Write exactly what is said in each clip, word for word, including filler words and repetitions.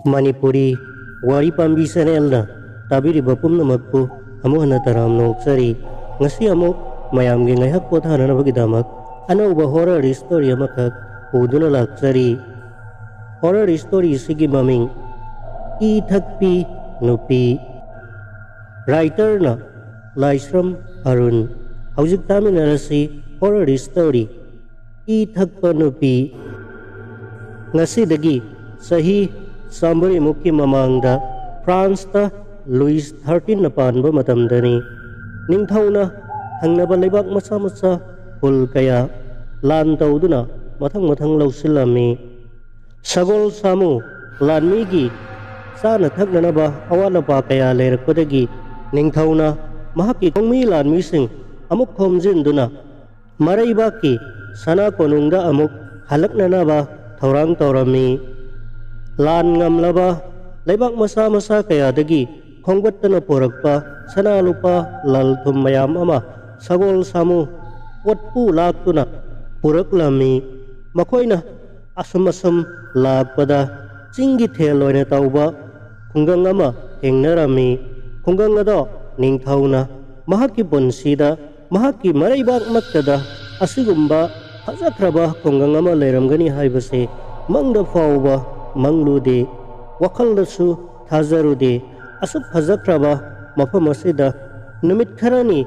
ꯃꯅꯤꯄꯨꯔꯤ ꯋꯥꯔꯤ ꯄꯥꯝꯕꯤ ꯆꯦꯅꯦꯜꯅ ꯇꯥꯕꯤꯔꯤꯕ ꯄꯨꯝꯅꯃꯛꯄꯨ ꯑꯃꯨꯛ ꯍꯟꯅ ꯇꯔꯥꯝꯅ ꯑꯣꯛꯆꯔꯤ꯫ ꯉꯁꯤ ꯑꯃꯨꯛ ꯃꯌꯥꯝꯒꯤ ꯉꯥꯏꯍꯥꯛ ꯄꯣꯊꯥꯅꯅꯕꯒꯤꯗꯃꯛ ꯑꯅꯧꯕ ꯍꯣꯔꯔ ꯁ꯭ꯇꯣꯔꯤ ꯑꯃꯈꯛ ꯄꯨꯗꯨꯅ ꯂꯥꯛꯆꯔꯤ꯫ ꯍꯣꯔꯔ ꯁ꯭ꯇꯣꯔꯤꯁꯤꯒꯤ ꯃꯃꯤꯡ ꯏ ꯊꯛꯄꯤ ꯅꯨꯄꯤ꯫ ꯔꯥꯏꯇꯔꯅ ꯂꯥꯏꯁ꯭ꯔꯝ ꯑꯔꯨꯟ꯫ ꯍꯧꯖꯤꯛ ꯇꯥꯃꯤꯟꯅꯔꯁꯤ ꯍꯣꯔꯔ ꯁ꯭ꯇꯣꯔꯤ ꯏ ꯊꯛꯄ ꯅꯨꯄꯤ꯫ ꯉꯁꯤꯗꯒꯤ ꯆꯍꯤ ꯆꯥꯝꯃꯔꯤꯃꯨꯛꯀꯤ ꯃꯃꯥꯡꯗ ꯐ꯭ꯔꯥꯟꯁꯇ ꯂꯨꯏꯁ ꯊꯥꯔꯇꯤꯟꯅ ꯄꯥꯟꯕ ꯃꯇꯝꯗꯅꯤ꯫ ꯅꯤꯡꯊꯧꯅ ꯊꯪꯅꯕ ꯂꯩꯕꯥꯛ ꯃꯆꯥ ꯃꯆꯥ ꯈꯨꯜ ꯀꯌꯥ ꯂꯥꯟ ꯇꯧꯗꯨꯅ ꯃꯊꯪ ꯃꯊꯪ ꯂꯧꯁꯤꯜꯂꯝꯃꯤ꯫ ꯁꯒꯣꯜ ꯁꯥꯃꯨ ꯂꯥꯟꯃꯤꯒꯤ ꯆꯥꯅ ꯊꯛꯅꯅꯕ ꯑꯋꯥꯠ ꯑꯄꯥ ꯀꯌꯥ ꯂꯩꯔꯛꯄꯗꯒꯤ ꯅꯤꯡꯊꯧꯅ ꯃꯍꯥꯛꯀꯤ ꯈꯣꯡꯃꯤ ꯂꯥꯟꯃꯤꯁꯤꯡ ꯑꯃꯨꯛ ꯈꯣꯝꯖꯤꯟꯗꯨꯅ ꯃꯔꯩꯕꯥꯛꯀꯤ ꯁꯅꯥ ꯀꯣꯅꯨꯡꯗ ꯑꯃꯨꯛ ꯍꯜꯂꯛꯅꯅꯕ ꯊꯧꯔꯥꯡ ꯇꯧꯔꯝꯃꯤ꯫ ꯂꯥꯟ ꯉꯝꯂꯕ ꯂꯩꯕꯥꯛ ꯃꯆꯥ ꯃꯆꯥ ꯀꯌꯥꯗꯒꯤ ꯈꯣꯝꯒꯠꯇꯅ ꯄꯨꯔꯛꯄ ꯁꯅꯥ ꯂꯨꯄꯥ ꯂꯥꯜ ꯊꯨꯝ ꯃꯌꯥꯝ ꯑꯃ ꯁꯒꯣꯜ ꯁꯥꯃꯨ ꯄꯣꯠꯄꯨ ꯂꯥꯛꯇꯨꯅ ꯄꯨꯔꯛꯂꯝꯃꯤ꯫ ꯃꯈꯣꯏꯅ ꯑꯁꯨꯝ ꯑꯁꯨꯝ ꯂꯥꯛꯄꯗ ꯆꯤꯡꯒꯤ ꯊꯦꯜ ꯑꯣꯏꯅ ꯇꯧꯕ ꯈꯨꯡꯒꯪ ꯑꯃ ꯊꯦꯡꯅꯔꯝꯃꯤ꯫ ꯈꯨꯡꯒꯪ ꯑꯗꯣ ꯅꯤꯡꯊꯧꯅ ꯃꯍꯥꯛꯀꯤ ꯄꯨꯟꯁꯤꯗ ꯃꯍꯥꯛꯀꯤ ꯃꯔꯩꯕꯥꯛꯃꯛꯇꯗ ꯑꯁꯤꯒꯨꯝꯕ ꯐꯖꯈ꯭ꯔꯕ ꯈꯨꯡꯒꯪ ꯑꯃ ꯂꯩꯔꯝꯒꯅꯤ ꯍꯥꯏꯕꯁꯤ ꯃꯪꯗ ꯐꯥꯎꯕ ꯃꯪꯂꯨꯗꯦ꯫ ꯋꯥꯈꯜꯗꯁꯨ ꯊꯥꯖꯔꯨꯗꯦ꯫ ꯑꯁꯨꯛ ꯐꯖꯈ꯭ꯔꯕ ꯃꯐꯝ ꯑꯁꯤꯗ ꯅꯨꯃꯤꯠ ꯈꯔꯅꯤ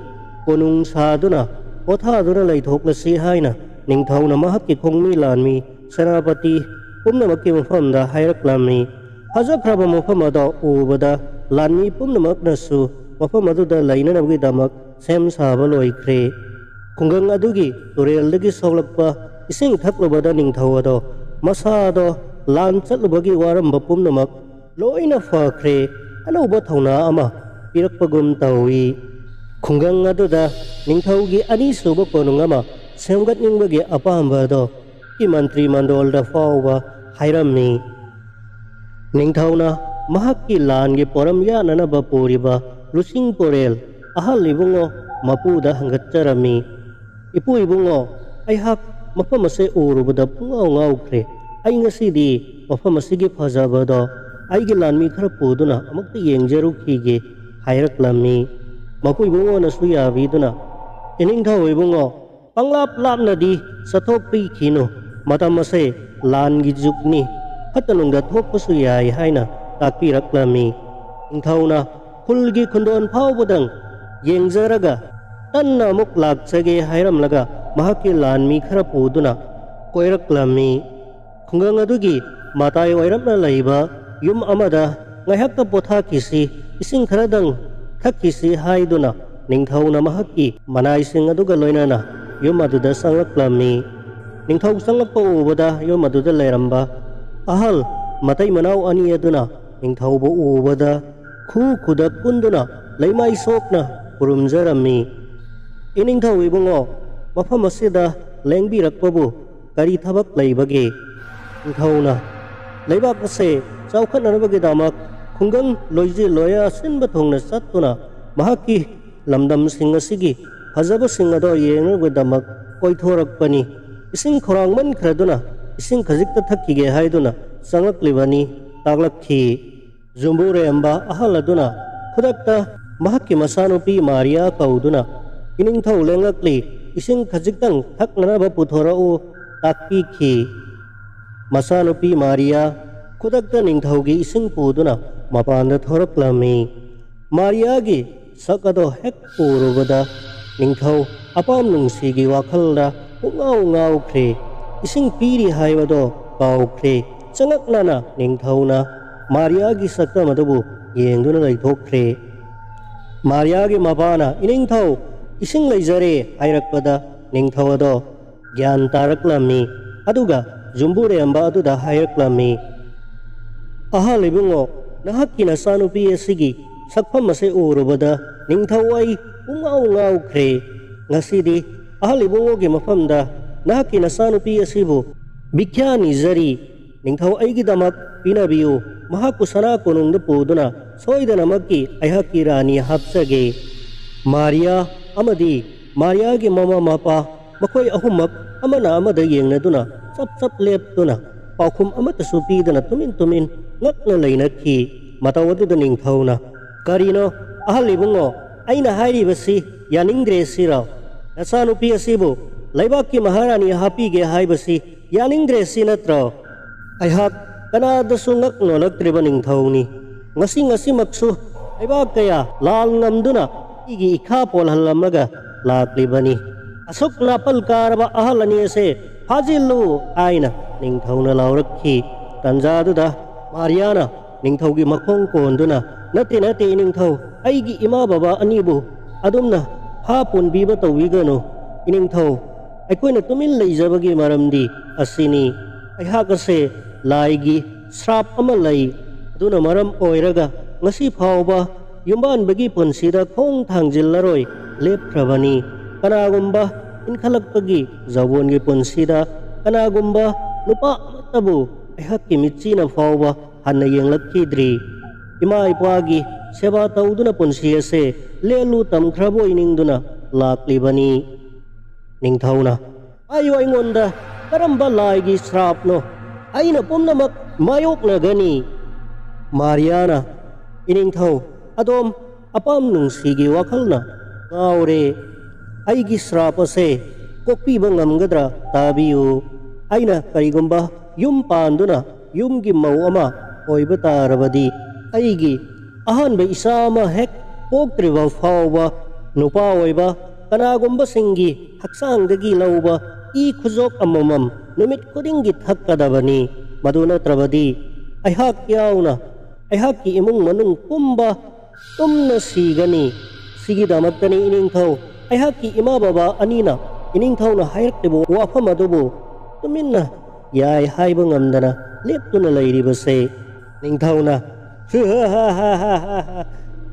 ꯀꯣꯅꯨꯡ ꯁꯥꯗꯨꯅ ꯄꯣꯊꯥꯗꯨꯅ ꯂꯩꯊꯣꯛꯂꯁꯤ ꯍꯥꯏꯅ ꯅꯤꯡꯊꯧꯅ ꯃꯍꯥꯛꯀꯤ ꯈꯣꯡꯃꯤ ꯂꯥꯟꯃꯤ ꯁꯦꯅꯥꯄꯇꯤ ꯄꯨꯝꯅꯃꯛꯀꯤ ꯃꯐꯝꯗ ꯍꯥꯏꯔꯛꯂꯝꯃꯤ꯫ ꯐꯖꯈ꯭ꯔꯕ ꯃꯐꯝ ꯑꯗꯣ ꯎꯕꯗ ꯂꯥꯟꯃꯤ ꯄꯨꯝꯅꯃꯛꯅꯁꯨ ꯃꯐꯝ ꯑꯗꯨꯗ ꯂꯩꯅꯅꯕꯒꯤꯗꯃꯛ ꯁꯦꯝ ꯁꯥꯕ ꯂꯣꯏꯈ꯭ꯔꯦ꯫ ꯈꯨꯡꯒꯪ ꯑꯗꯨꯒꯤ ꯇꯨꯔꯦꯜꯗꯒꯤ ꯁꯣꯛꯂꯛꯄ ꯏꯁꯤꯡ ꯊꯛꯂꯨꯕꯗ ꯅꯤꯡꯊꯧ ꯑꯗꯣ ꯃꯁꯥꯗꯣ ꯂꯥꯟ ꯆꯠꯂꯨꯕꯒꯤ ꯋꯥꯔꯝꯕ ꯄꯨꯝꯅꯃꯛ ꯂꯣꯏꯅ ꯐꯈ꯭ꯔꯦ꯫ ꯑꯅꯧꯕ ꯊꯧꯅꯥ ꯑꯃ ꯄꯤꯔꯛꯄꯒꯨꯝ ꯇꯧꯏ꯫ ꯈꯨꯡꯒꯪ ꯑꯗꯨꯗ ꯅꯤꯡꯊꯧꯒꯤ ꯑꯅꯤꯁꯨꯕ ꯀꯣꯅꯨꯡ ꯑꯃ ꯁꯦꯝꯒꯠꯅꯤꯡꯕꯒꯤ ꯑꯄꯥꯝꯕ ꯑꯗꯣ ꯃꯟꯇ꯭ꯔꯤ ꯃꯟꯗꯣꯜꯗ ꯐꯥꯎꯕ ꯍꯥꯏꯔꯝꯃꯤ꯫ ꯅꯤꯡꯊꯧꯅ ꯃꯍꯥꯛꯀꯤ ꯂꯥꯟꯒꯤ ꯄꯣꯔꯝ ꯌꯥꯅꯅꯕ ꯄꯨꯔꯤꯕ ꯂꯨꯆꯤꯡ ꯄꯨꯔꯦꯜ ꯑꯍꯜ ꯏꯕꯨꯡꯉꯣ ꯃꯄꯨꯗ ꯍꯪꯒꯠꯆꯔꯝꯃꯤ꯫ "ꯏꯄꯨ ꯏꯕꯨꯡꯉꯣ, ꯑꯩꯍꯥꯛ ꯃꯐꯝ ꯑꯁꯦ ꯎꯔꯨꯕꯗ ꯄꯨꯡꯉꯥꯎ ꯉꯥꯎꯈ꯭ꯔꯦ꯫ ꯑꯩ ꯉꯁꯤꯗꯤ ꯃꯐꯝ ꯑꯁꯤꯒꯤ ꯐꯖꯕꯗꯣ ꯑꯩꯒꯤ ꯂꯥꯟꯃꯤ ꯈꯔ ꯄꯨꯗꯨꯅ ꯑꯃꯨꯛꯇ ꯌꯦꯡꯖꯔꯨꯈꯤꯒꯦ" ꯍꯥꯏꯔꯛꯂꯝꯃꯤ꯫ ꯃꯄꯨ ꯏꯕꯨꯡꯉꯣꯅꯁꯨ ꯌꯥꯕꯤꯗꯨꯅ, "ꯏꯅꯤꯡꯊꯧ ꯏꯕꯨꯡꯉꯣ, ꯄꯪꯂꯥꯞ ꯂꯥꯞꯅꯗꯤ ꯆꯠꯊꯣꯛꯄꯤꯈꯤꯅꯨ, ꯃꯇꯝ ꯑꯁꯦ ꯂꯥꯟꯒꯤ ꯖꯨꯒꯅꯤ, ꯐꯠꯇ ꯅꯨꯡꯗ ꯊꯣꯛꯄꯁꯨ ꯌꯥꯏ" ꯍꯥꯏꯅ ꯇꯥꯛꯄꯤꯔꯛꯂꯝꯃꯤ꯫ ꯅꯤꯡꯊꯧꯅ ꯈꯨꯜꯒꯤ ꯈꯨꯟꯗꯣꯟ ꯐꯥꯎꯕꯗꯪ ꯌꯦꯡꯖꯔꯒ ꯇꯟꯅ ꯑꯃꯨꯛ ꯂꯥꯛꯆꯒꯦ ꯍꯥꯏꯔꯝꯂꯒ ꯃꯍꯥꯛꯀꯤ ꯂꯥꯟꯃꯤ ꯈꯔ ꯄꯨꯗꯨꯅ ꯀꯣꯏꯔꯛꯂꯝꯃꯤ꯫ ꯈꯨꯡꯒꯪ ꯑꯗꯨꯒꯤ ꯃꯇꯥꯏ ꯑꯣꯏꯔꯞꯅ ꯂꯩꯕ ꯌꯨꯝ ꯑꯃꯗ ꯉꯥꯏꯍꯥꯛꯇ ꯄꯣꯊꯥꯈꯤꯁꯤ, ꯏꯁꯤꯡ ꯈꯔꯗꯪ ꯊꯛꯈꯤꯁꯤ ꯍꯥꯏꯗꯨꯅ ꯅꯤꯡꯊꯧꯅ ꯃꯍꯥꯛꯀꯤ ꯃꯅꯥꯏꯁꯤꯡ ꯑꯗꯨꯒ ꯂꯣꯏꯅꯅ ꯌꯨꯝ ꯑꯗꯨꯗ ꯆꯪꯂꯛꯂꯝꯃꯤ꯫ ꯅꯤꯡꯊꯧ ꯆꯪꯂꯛꯄ ꯎꯕꯗ ꯌꯨꯝ ꯑꯗꯨꯗ ꯂꯩꯔꯝꯕ ꯑꯍꯜ ꯃꯇꯩ ꯃꯅꯥꯎ ꯑꯅꯤ ꯑꯗꯨꯅ ꯅꯤꯡꯊꯧꯕꯨ ꯎꯕꯗ ꯈꯨ ꯈꯨꯗ ꯀꯨꯟꯗꯨꯅ ꯂꯩꯃꯥꯏ ꯁꯣꯛꯅ ꯈꯨꯔꯨꯝꯖꯔꯝꯃꯤ꯫ "ꯏꯅꯤꯡꯊꯧ ꯏꯕꯨꯡꯉꯣ, ꯃꯐꯝ ꯑꯁꯤꯗ ꯂꯦꯡꯕꯤꯔꯛꯄꯕꯨ ꯀꯔꯤ ꯊꯕꯛ ꯂꯩꯕꯒꯦ?" ꯅꯤꯡꯊꯧꯅ, "ꯂꯩꯕꯥꯛ ꯑꯁꯦ ꯆꯥꯎꯈꯠꯅꯅꯕꯒꯤꯗꯃꯛ ꯈꯨꯡꯒꯪ ꯂꯣꯏꯖꯤꯜ ꯂꯣꯌꯥ ꯁꯤꯟꯕ ꯊꯨꯡꯅ ꯆꯠꯇꯨꯅ ꯃꯍꯥꯛꯀꯤ ꯂꯝꯗꯝꯁꯤꯡ ꯑꯁꯤꯒꯤ ꯐꯖꯕꯁꯤꯡ ꯑꯗꯣ ꯌꯦꯡꯅꯕꯒꯤꯗꯃꯛ ꯀꯣꯏꯊꯣꯔꯛꯄꯅꯤ꯫ ꯏꯁꯤꯡ ꯈꯧꯔꯥꯡꯃꯟꯈ꯭ꯔꯗꯨꯅ ꯏꯁꯤꯡ ꯈꯖꯤꯛꯇ ꯊꯛꯈꯤꯒꯦ ꯍꯥꯏꯗꯨꯅ ꯆꯪꯂꯛꯂꯤꯕꯅꯤ" ꯇꯥꯛꯂꯛꯈꯤ꯫ ꯌꯨꯝꯕꯨꯔꯦꯝꯕ ꯑꯍꯜ ꯑꯗꯨꯅ ꯈꯨꯗꯛꯇ ꯃꯍꯥꯛꯀꯤ ꯃꯆꯥꯅꯨꯄꯤ ꯃꯥꯔꯤꯌꯥ ꯀꯧꯗꯨꯅ, "ꯏꯅꯤꯡꯊꯧ ꯂꯦꯡꯂꯛꯂꯤ, ꯏꯁꯤꯡ ꯈꯖꯤꯛꯇꯪ ꯊꯛꯅꯅꯕ ꯄꯨꯊꯣꯔꯛꯎ" ꯇꯥꯛꯄꯤꯈꯤ꯫ ꯃꯆꯥꯅꯨꯄꯤ ꯃꯥꯔꯤꯌꯥ ꯈꯨꯗꯛꯇ ꯅꯤꯡꯊꯧꯒꯤ ꯏꯁꯤꯡ ꯄꯨꯗꯨꯅ ꯃꯄꯥꯟꯗ ꯊꯣꯔꯛꯂꯝꯃꯤ꯫ ꯃꯥꯔꯤꯌꯥꯒꯤ ꯁꯛ ꯑꯗꯣ ꯍꯦꯛ ꯎꯔꯨꯕꯗ ꯅꯤꯡꯊꯧ ꯑꯄꯥꯝ ꯅꯨꯡꯁꯤꯒꯤ ꯋꯥꯈꯜꯗ ꯄꯨꯡꯉꯥꯎ ꯉꯥꯎꯈ꯭ꯔꯦ꯫ ꯏꯁꯤꯡ ꯄꯤꯔꯤ ꯍꯥꯏꯕꯗꯣ ꯀꯥꯎꯈ꯭ꯔꯦ꯫ ꯆꯉꯛꯅꯅ ꯅꯤꯡꯊꯧꯅ ꯃꯥꯔꯤꯌꯥꯒꯤ ꯁꯛꯇꯝ ꯑꯗꯨꯕꯨ ꯌꯦꯡꯗꯨꯅ ꯂꯩꯊꯣꯛꯈ꯭ꯔꯦ꯫ ꯃꯥꯔꯤꯌꯥꯒꯤ ꯃꯄꯥꯅ, "ꯏꯅꯤꯡꯊꯧ, ꯏꯁꯤꯡ ꯂꯩꯖꯔꯦ" ꯍꯥꯏꯔꯛꯄꯗ ꯅꯤꯡꯊꯧ ꯑꯗꯣ ꯒ꯭ꯌꯥꯟ ꯇꯥꯔꯛꯂꯝꯃꯤ꯫ ꯑꯗꯨꯒ ꯌꯨꯝꯕꯨꯔꯦꯝꯕ ꯑꯗꯨꯗ ꯍꯥꯏꯔꯛꯂꯝꯃꯤ, "ꯑꯍꯜ ꯏꯕꯨꯡꯉꯣ, ꯅꯍꯥꯛꯀꯤ ꯅꯆꯥꯅꯨꯄꯤ ꯑꯁꯤꯒꯤ ꯁꯛꯐꯝ ꯑꯁꯤ ꯎꯔꯨꯕꯗ ꯅꯤꯡꯊꯧ ꯑꯩ ꯄꯨꯡꯉꯥꯎ ꯉꯥꯎꯈ꯭ꯔꯦ꯫ ꯉꯁꯤꯗꯤ ꯑꯍꯜ ꯏꯕꯨꯡꯉꯣꯒꯤ ꯃꯐꯝꯗ ꯅꯍꯥꯛꯀꯤ ꯅꯆꯥꯅꯨꯄꯤ ꯑꯁꯤꯕꯨ ꯚꯤꯈ꯭ꯌꯥ ꯅꯤꯖꯔꯤ꯫ ꯅꯤꯡꯊꯧ ꯑꯩꯒꯤꯗꯃꯛ ꯄꯤꯅꯕꯤꯌꯨ꯫ ꯃꯍꯥꯛꯄꯨ ꯁꯅꯥ ꯀꯣꯅꯨꯡꯗ ꯄꯨꯗꯨꯅ ꯁꯣꯏꯗꯅꯃꯛꯀꯤ ꯑꯩꯍꯥꯛꯀꯤ ꯔꯥꯅꯤ ꯍꯥꯞꯆꯒꯦ"꯫ ꯃꯥꯔꯤꯌꯥ ꯑꯃꯗꯤ ꯃꯥꯔꯤꯌꯥꯒꯤ ꯃꯃꯥ ꯃꯄꯥ ꯃꯈꯣꯏ ꯑꯍꯨꯝꯃꯛ ꯑꯃꯅ ꯑꯃꯗ ꯌꯦꯡꯅꯗꯨꯅ ꯆꯞ ꯆꯞ ꯂꯦꯞꯇꯨꯅ ꯄꯥꯎꯈꯨꯝ ꯑꯃꯠꯇꯁꯨ ꯄꯤꯗꯅ ꯇꯨꯃꯤꯟ ꯇꯨꯃꯤꯟ ꯉꯛꯅ ꯂꯩꯅꯈꯤ꯫ ꯃꯇꯧ ꯑꯗꯨꯗ ꯅꯤꯡꯊꯧꯅ, "ꯀꯔꯤꯅꯣ, ꯑꯍꯜ ꯏꯕꯨꯡꯉꯣ, ꯑꯩꯅ ꯍꯥꯏꯔꯤꯕꯁꯤ ꯌꯥꯅꯤꯡꯗ꯭ꯔꯦ ꯁꯤꯔꯣ? ꯅꯆꯥꯅꯨꯄꯤ ꯑꯁꯤꯕꯨ ꯂꯩꯕꯥꯛꯀꯤ ꯃꯍꯥꯔꯥꯅꯤ ꯍꯥꯞꯄꯤꯒꯦ ꯍꯥꯏꯕꯁꯤ ꯌꯥꯅꯤꯡꯗ꯭ꯔꯦ ꯁꯤ ꯅꯠꯇ꯭ꯔꯣ?" ꯑꯩꯍꯥꯛ ꯀꯅꯥꯗꯁꯨ ꯉꯛ ꯅꯣꯜꯂꯛꯇ꯭ꯔꯤꯕ ꯅꯤꯡꯊꯧꯅꯤ꯫ ꯉꯁꯤ ꯉꯁꯤꯃꯛꯁꯨ ꯂꯩꯕꯥꯛ ꯀꯌꯥ ꯂꯥꯜ ꯉꯝꯗꯨꯅ ꯑꯩꯒꯤ ꯏꯈꯥ ꯄꯣꯜꯍꯜꯂꯝꯂꯒ ꯂꯥꯛꯂꯤꯕꯅꯤ꯫ "ꯑꯁꯨꯛ ꯅꯥꯄꯜ ꯀꯥꯔꯕ ꯑꯍꯜ ꯑꯅꯤ ꯑꯁꯦ ꯐꯥꯖꯤꯜꯂꯨ!" ꯍꯥꯏꯅ ꯅꯤꯡꯊꯧꯅ ꯂꯥꯎꯔꯛꯈꯤ꯫ ꯇꯟꯖꯥꯗꯨꯗ ꯃꯥꯔꯤꯌꯥꯅ ꯅꯤꯡꯊꯧꯒꯤ ꯃꯈꯣꯡ ꯀꯣꯟꯗꯨꯅ, "ꯅꯠꯇꯦ, ꯅꯠꯇꯦ, ꯏꯅꯤꯡꯊꯧ, ꯑꯩꯒꯤ ꯏꯃꯥ ꯕꯕꯥ ꯑꯅꯤꯕꯨ ꯑꯗꯨꯝꯅ ꯍꯥ ꯄꯨꯟꯕꯤꯕ ꯇꯧꯕꯤꯒꯅꯨ꯫ ꯏꯅꯤꯡꯊꯧ, ꯑꯩꯈꯣꯏꯅ ꯇꯨꯃꯤꯟ ꯂꯩꯖꯕꯒꯤ ꯃꯔꯝꯗꯤ ꯑꯁꯤꯅꯤ꯫ ꯑꯩꯍꯥꯛ ꯑꯁꯦ ꯂꯥꯏꯒꯤ ꯁ꯭ꯔꯥꯞ ꯑꯃ ꯂꯩ꯫ ꯑꯗꯨꯅ ꯃꯔꯝ ꯑꯣꯏꯔꯒ ꯉꯁꯤ ꯐꯥꯎꯕ ꯌꯨꯝꯕꯥꯟꯕꯒꯤ ꯄꯨꯟꯁꯤꯗ ꯈꯣꯡ ꯊꯥꯡꯖꯤꯜꯂꯔꯣꯏ ꯂꯦꯞꯈ꯭ꯔꯕꯅꯤ꯫ ꯀꯅꯥꯒꯨꯝꯕ ꯏꯟꯈꯠꯂꯛꯄꯒꯤ ꯖꯧꯕꯣꯟꯒꯤ ꯄꯨꯟꯁꯤꯗ ꯀꯅꯥꯒꯨꯝꯕ ꯅꯨꯄꯥ ꯑꯃꯠꯇꯕꯨ ꯑꯩꯍꯥꯛꯀꯤ ꯃꯤꯠꯆꯤꯅ ꯐꯥꯎꯕ ꯍꯟꯅ ꯌꯦꯡꯂꯛꯈꯤꯗ꯭ꯔꯤ꯫ ꯏꯃꯥ ꯏꯄꯥꯒꯤ ꯁꯦꯕꯥ ꯇꯧꯗꯨꯅ ꯄꯨꯟꯁꯤ ꯑꯁꯦ ꯂꯦꯜꯂꯨ ꯇꯝꯈ꯭ꯔꯕꯣꯏ ꯅꯤꯡꯗꯨꯅ ꯂꯥꯛꯂꯤꯕꯅꯤ꯫" ꯅꯤꯡꯊꯧꯅ, "ꯍꯥꯏꯌꯨ ꯑꯩꯉꯣꯟꯗ, ꯀꯔꯝꯕ ꯂꯥꯏꯒꯤ ꯁ꯭ꯔꯥꯞꯅꯣ? ꯑꯩꯅ ꯄꯨꯝꯅꯃꯛ ꯃꯥꯌꯣꯛꯅꯒꯅꯤ꯫" ꯃꯥꯔꯤꯌꯥꯅ, "ꯏꯅꯤꯡꯊꯧ, ꯑꯗꯣꯝ ꯑꯄꯥꯝ ꯅꯨꯡꯁꯤꯒꯤ ꯋꯥꯈꯜꯅ ꯉꯥꯎꯔꯦ꯫ ꯑꯩꯒꯤ ꯁ꯭ꯔꯥꯞ ꯑꯁꯦ ꯀꯣꯛꯄꯤꯕ ꯉꯝꯒꯗ꯭ꯔꯥ? ꯇꯥꯕꯤꯌꯨ꯫ ꯑꯩꯅ ꯀꯔꯤꯒꯨꯝꯕ ꯌꯨꯝ ꯄꯥꯟꯗꯨꯅ ꯌꯨꯝꯒꯤ ꯃꯧ ꯑꯃ ꯑꯣꯏꯕ ꯇꯥꯔꯕꯗꯤ, ꯑꯩꯒꯤ ꯑꯍꯥꯟꯕ ꯏꯆꯥ ꯑꯃ ꯍꯦꯛ ꯄꯣꯛꯇ꯭ꯔꯤꯕ ꯐꯥꯎꯕ ꯅꯨꯄꯥ ꯑꯣꯏꯕ ꯀꯅꯥꯒꯨꯝꯕꯁꯤꯡꯒꯤ ꯍꯛꯆꯥꯡꯗꯒꯤ ꯂꯧꯕ ꯏ ꯈꯨꯖꯣꯛ ꯑꯃꯃꯝ ꯅꯨꯃꯤꯠ ꯈꯨꯗꯤꯡꯒꯤ ꯊꯛꯀꯗꯕꯅꯤ꯫ ꯃꯗꯨ ꯅꯠꯇ꯭ꯔꯕꯗꯤ ꯑꯩꯍꯥꯛ ꯌꯥꯎꯅ ꯑꯩꯍꯥꯛꯀꯤ ꯏꯃꯨꯡ ꯃꯅꯨꯡ ꯄꯨꯝꯕ ꯇꯨꯝꯅ ꯁꯤꯒꯅꯤ꯫ ꯁꯤꯒꯤꯗꯃꯛꯇꯅꯤ ꯏꯅꯤꯡꯊꯧ, ꯑꯩꯍꯥꯛꯀꯤ ꯏꯃꯥ ꯕꯕꯥ ꯑꯅꯤꯅ ꯏꯅꯤꯡꯊꯧꯅ ꯍꯥꯏꯔꯛꯂꯤꯕ ꯋꯥꯐꯝ ꯑꯗꯨꯕꯨ ꯇꯨꯃꯤꯟꯅ ꯌꯥꯏ ꯍꯥꯏꯕ ꯉꯝꯗꯅ ꯂꯦꯞꯇꯨꯅ ꯂꯩꯔꯤꯕꯁꯦ꯫" ꯅꯤꯡꯊꯧꯅ,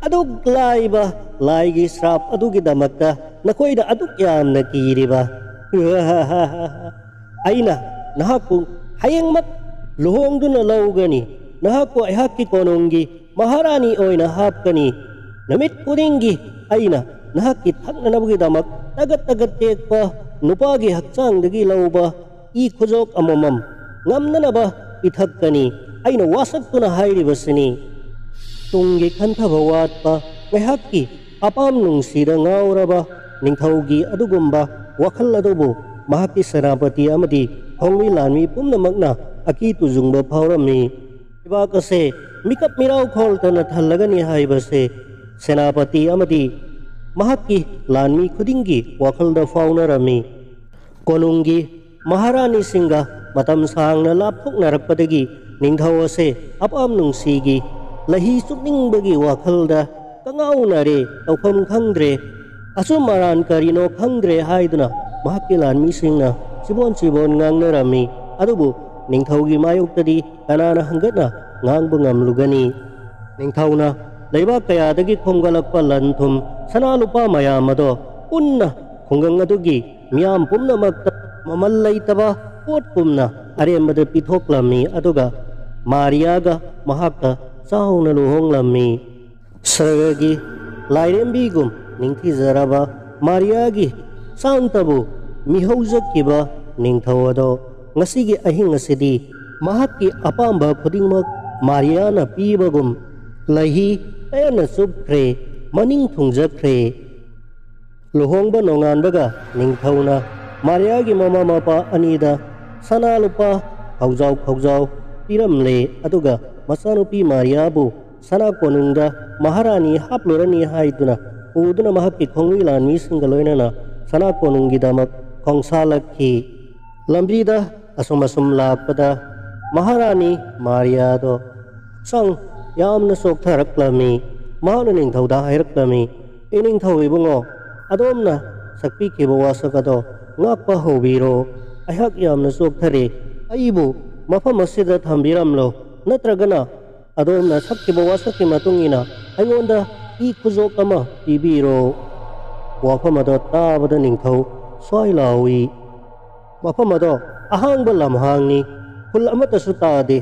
"ꯑꯗꯨꯛ ꯂꯥꯏꯕ ꯂꯥꯏꯒꯤ ꯁ꯭ꯔꯥꯞ ꯑꯗꯨꯒꯤꯗꯃꯛꯇ ꯅꯈꯣꯏꯗ ꯑꯗꯨꯛ ꯌꯥꯝꯅ ꯀꯤꯔꯤꯕ? ꯑꯩꯅ ꯅꯍꯥꯛꯄꯨ ꯍꯌꯦꯡꯃꯛ ꯂꯨꯍꯣꯡꯗꯨꯅ ꯂꯧꯒꯅꯤ꯫ ꯅꯍꯥꯛꯄꯨ ꯑꯩꯍꯥꯛꯀꯤ ꯀꯣꯅꯨꯡꯒꯤ ꯃꯍꯥꯔꯥꯅꯤ ꯑꯣꯏꯅ ꯍꯥꯞꯀꯅꯤ꯫ ꯅꯨꯃꯤꯠ ꯈꯨꯗꯤꯡꯒꯤ ꯑꯩꯅ ꯅꯍꯥꯛꯀꯤ ꯊꯛꯅꯅꯕꯒꯤꯗꯃꯛ ꯇꯒꯠ ꯇꯒꯠ ꯇꯦꯛꯄ ꯅꯨꯄꯥꯒꯤ ꯍꯛꯆꯥꯡꯗꯒꯤ ꯂꯧꯕ ꯏ ꯈꯨꯖꯣꯛ ꯑꯃꯃꯝ ꯉꯝꯅꯅꯕ ꯄꯤꯊꯛꯀꯅꯤ꯫ ꯑꯩꯅ ꯋꯥꯁꯛꯇꯨꯅ ꯍꯥꯏꯔꯤꯕꯁꯤꯅꯤ꯫ ꯇꯨꯡꯒꯤ ꯈꯟꯊꯕ ꯋꯥꯠꯄ, ꯉꯥꯏꯍꯥꯛꯀꯤ ꯑꯄꯥꯝ ꯅꯨꯡꯁꯤꯗ ꯉꯥꯎꯔꯕ ꯅꯤꯡꯊꯧꯒꯤ ꯑꯗꯨꯒꯨꯝꯕ ꯋꯥꯈꯜ ꯑꯗꯨꯕꯨ ꯃꯍꯥꯛꯀꯤ ꯁꯦꯅꯥꯄꯇꯤ ꯑꯃꯗꯤ ꯈꯣꯡꯃꯤ ꯂꯥꯟꯃꯤ ꯄꯨꯝꯅꯃꯛꯅ ꯑꯀꯤ ꯇꯨꯖꯨꯡꯕ ꯐꯥꯎꯔꯝꯃꯤ꯫ ꯂꯩꯕꯥꯛ ꯑꯁꯦ ꯃꯤꯀꯞ ꯃꯤꯔꯥꯎ ꯈꯣꯜꯇꯅ ꯊꯜꯂꯒꯅꯤ ꯍꯥꯏꯕꯁꯦ ꯁꯦꯅꯥꯄꯇꯤ ꯑꯃꯗꯤ ꯃꯍꯥꯛꯀꯤ ꯂꯥꯟꯃꯤ ꯈꯨꯗꯤꯡꯒꯤ ꯋꯥꯈꯜꯗ ꯐꯥꯎꯅꯔꯝꯃꯤ꯫ ꯀꯣꯅꯨꯡꯒꯤ ꯃꯍꯥꯔꯥꯅꯤꯁꯤꯡꯒ ꯃꯇꯝ ꯁꯥꯡꯅ ꯂꯥꯞꯊꯣꯛꯅꯔꯛꯄꯗꯒꯤ ꯅꯤꯡꯊꯧ ꯑꯁꯦ ꯑꯄꯥꯝ ꯅꯨꯡꯁꯤꯒꯤ ꯂꯍꯤ ꯆꯨꯞꯅꯤꯡꯕꯒꯤ ꯋꯥꯈꯜꯗ ꯀꯉꯥꯎꯅꯔꯦ, ꯇꯧꯐꯝ ꯈꯪꯗ꯭ꯔꯦ꯫ ꯑꯆꯨꯝ ꯑꯔꯥꯟ ꯀꯔꯤꯅꯣ ꯈꯪꯗ꯭ꯔꯦ ꯍꯥꯏꯗꯨꯅ ꯃꯍꯥꯛꯀꯤ ꯂꯥꯟꯃꯤꯁꯤꯡꯅ ꯆꯤꯕꯣꯟ ꯆꯤꯕꯣꯟ ꯉꯥꯡꯅꯔꯝꯃꯤ꯫ ꯑꯗꯨꯕꯨ ꯅꯤꯡꯊꯧꯒꯤ ꯃꯥꯌꯣꯛꯇꯗꯤ ꯀꯅꯥꯅ ꯍꯪꯒꯠꯅ ꯉꯥꯡꯕ ꯉꯝꯂꯨꯒꯅꯤ? ꯅꯤꯡꯊꯧꯅ ꯂꯩꯕꯥꯛ ꯀꯌꯥꯗꯒꯤ ꯈꯣꯝꯒꯠꯂꯛꯄ ꯂꯟ ꯊꯨꯝ, ꯁꯅꯥ ꯂꯨꯄꯥ ꯃꯌꯥꯝ ꯑꯗꯣ ꯄꯨꯟꯅ ꯈꯨꯡꯒꯪ ꯑꯗꯨꯒꯤ ꯃꯤꯌꯥꯝ ꯄꯨꯝꯅꯃꯛꯇ ꯃꯃꯜ ꯂꯩꯇꯕ ꯄꯣꯠꯀꯨꯝꯅ ꯑꯔꯦꯝꯕꯗ ꯄꯤꯊꯣꯛꯂꯝꯃꯤ꯫ ꯑꯗꯨꯒ ꯃꯥꯔꯤꯌꯥꯒ ꯃꯍꯥꯛꯀ ꯆꯥꯎꯅ ꯂꯨꯍꯣꯡꯂꯝꯃꯤ꯫ ꯁꯔꯒꯒꯤ ꯂꯥꯏꯔꯦꯝꯕꯤꯒꯨꯝ ꯅꯤꯡꯊꯤꯖꯔꯕ ꯃꯥꯔꯤꯌꯥꯒꯤ ꯆꯥꯟꯇꯕꯨ ꯃꯤꯍꯧꯖꯈꯤꯕ ꯅꯤꯡꯊꯧ ꯑꯗꯣ ꯉꯁꯤꯒꯤ ꯑꯍꯤꯡ ꯑꯁꯤꯗꯤ ꯃꯍꯥꯛꯀꯤ ꯑꯄꯥꯝꯕ ꯈꯨꯗꯤꯡꯃꯛ ꯃꯥꯔꯤꯌꯥꯅ ꯄꯤꯕꯒꯨꯝ ꯂꯩꯍꯤ ꯄꯦꯟꯅ ꯆꯨꯞꯈ꯭ꯔꯦ, ꯃꯅꯤꯡ ꯊꯨꯡꯖꯈ꯭ꯔꯦ꯫ ꯂꯨꯍꯣꯡꯕ ꯅꯣꯡꯉꯥꯟꯕꯒ ꯅꯤꯡꯊꯧꯅ ꯃꯥꯔꯤꯌꯥꯒꯤ ꯃꯃꯥ ꯃꯄꯥ ꯑꯅꯤꯗ ꯁꯅꯥ ꯂꯨꯄꯥ ꯈꯥꯎꯖꯥꯎ ꯈꯥꯎꯖꯥꯎ ꯄꯤꯔꯝꯂꯦ꯫ ꯑꯗꯨꯒ ꯃꯆꯥꯅꯨꯄꯤ ꯃꯥꯔꯤꯌꯥꯕꯨ ꯁꯅꯥ ꯀꯣꯅꯨꯡꯗ ꯃꯍꯥꯔꯥꯅꯤ ꯍꯥꯞꯂꯨꯔꯅꯤ ꯍꯥꯏꯗꯨꯅ ꯄꯨꯗꯨꯅ ꯃꯍꯥꯛꯀꯤ ꯈꯣꯡꯃꯤ ꯂꯥꯟꯃꯤꯁꯤꯡꯒ ꯂꯣꯏꯅꯅ ꯁꯅꯥ ꯀꯣꯅꯨꯡꯒꯤꯗꯃꯛ ꯈꯣꯡꯁꯥꯜꯂꯛꯈꯤ꯫ ꯂꯝꯕꯤꯗ ꯑꯁꯨꯝ ꯑꯁꯨꯝ ꯂꯥꯛꯄꯗ ꯃꯍꯥꯔꯥꯅꯤ ꯃꯥꯔꯤꯌꯥꯗꯣ ꯍꯛꯆꯥꯡ ꯌꯥꯝꯅ ꯆꯣꯛꯊꯔꯛꯂꯝꯃꯤ꯫ ꯃꯍꯥꯛꯅ ꯅꯤꯡꯊꯧꯗ ꯍꯥꯏꯔꯛꯂꯝꯃꯤ, "ꯏꯅꯤꯡꯊꯧ ꯏꯕꯨꯡꯉꯣ, ꯑꯗꯣꯝꯅ ꯁꯛꯄꯤꯈꯤꯕ ꯋꯥꯁꯛ ꯑꯗꯣ ꯉꯥꯛꯄ ꯍꯧꯕꯤꯔꯣ꯫ ꯑꯩꯍꯥꯛ ꯌꯥꯝꯅ ꯆꯣꯛꯊꯔꯦ꯫ ꯑꯩꯕꯨ ꯃꯐꯝ ꯑꯁꯤꯗ ꯊꯝꯕꯤꯔꯝꯂꯣ, ꯅꯠꯇ꯭ꯔꯒꯅ ꯑꯗꯣꯝꯅ ꯁꯛꯈꯤꯕ ꯋꯥꯁꯛꯀꯤ ꯃꯇꯨꯡ ꯏꯟꯅ ꯑꯩꯉꯣꯟꯗ ꯏ ꯈꯨꯖꯣꯞ ꯑꯃ ꯄꯤꯕꯤꯔꯣ꯫" ꯋꯥꯐꯝ ꯑꯗꯣ ꯇꯥꯕꯗ ꯅꯤꯡꯊꯧ ꯁ꯭ꯋꯥꯏ ꯂꯥꯎꯏ꯫ ꯃꯐꯝ ꯑꯗꯣ ꯑꯍꯥꯡꯕ ꯂꯝꯍꯥꯡꯅꯤ, ꯈꯨꯜ ꯑꯃꯠꯇꯁꯨ ꯇꯥꯗꯦ꯫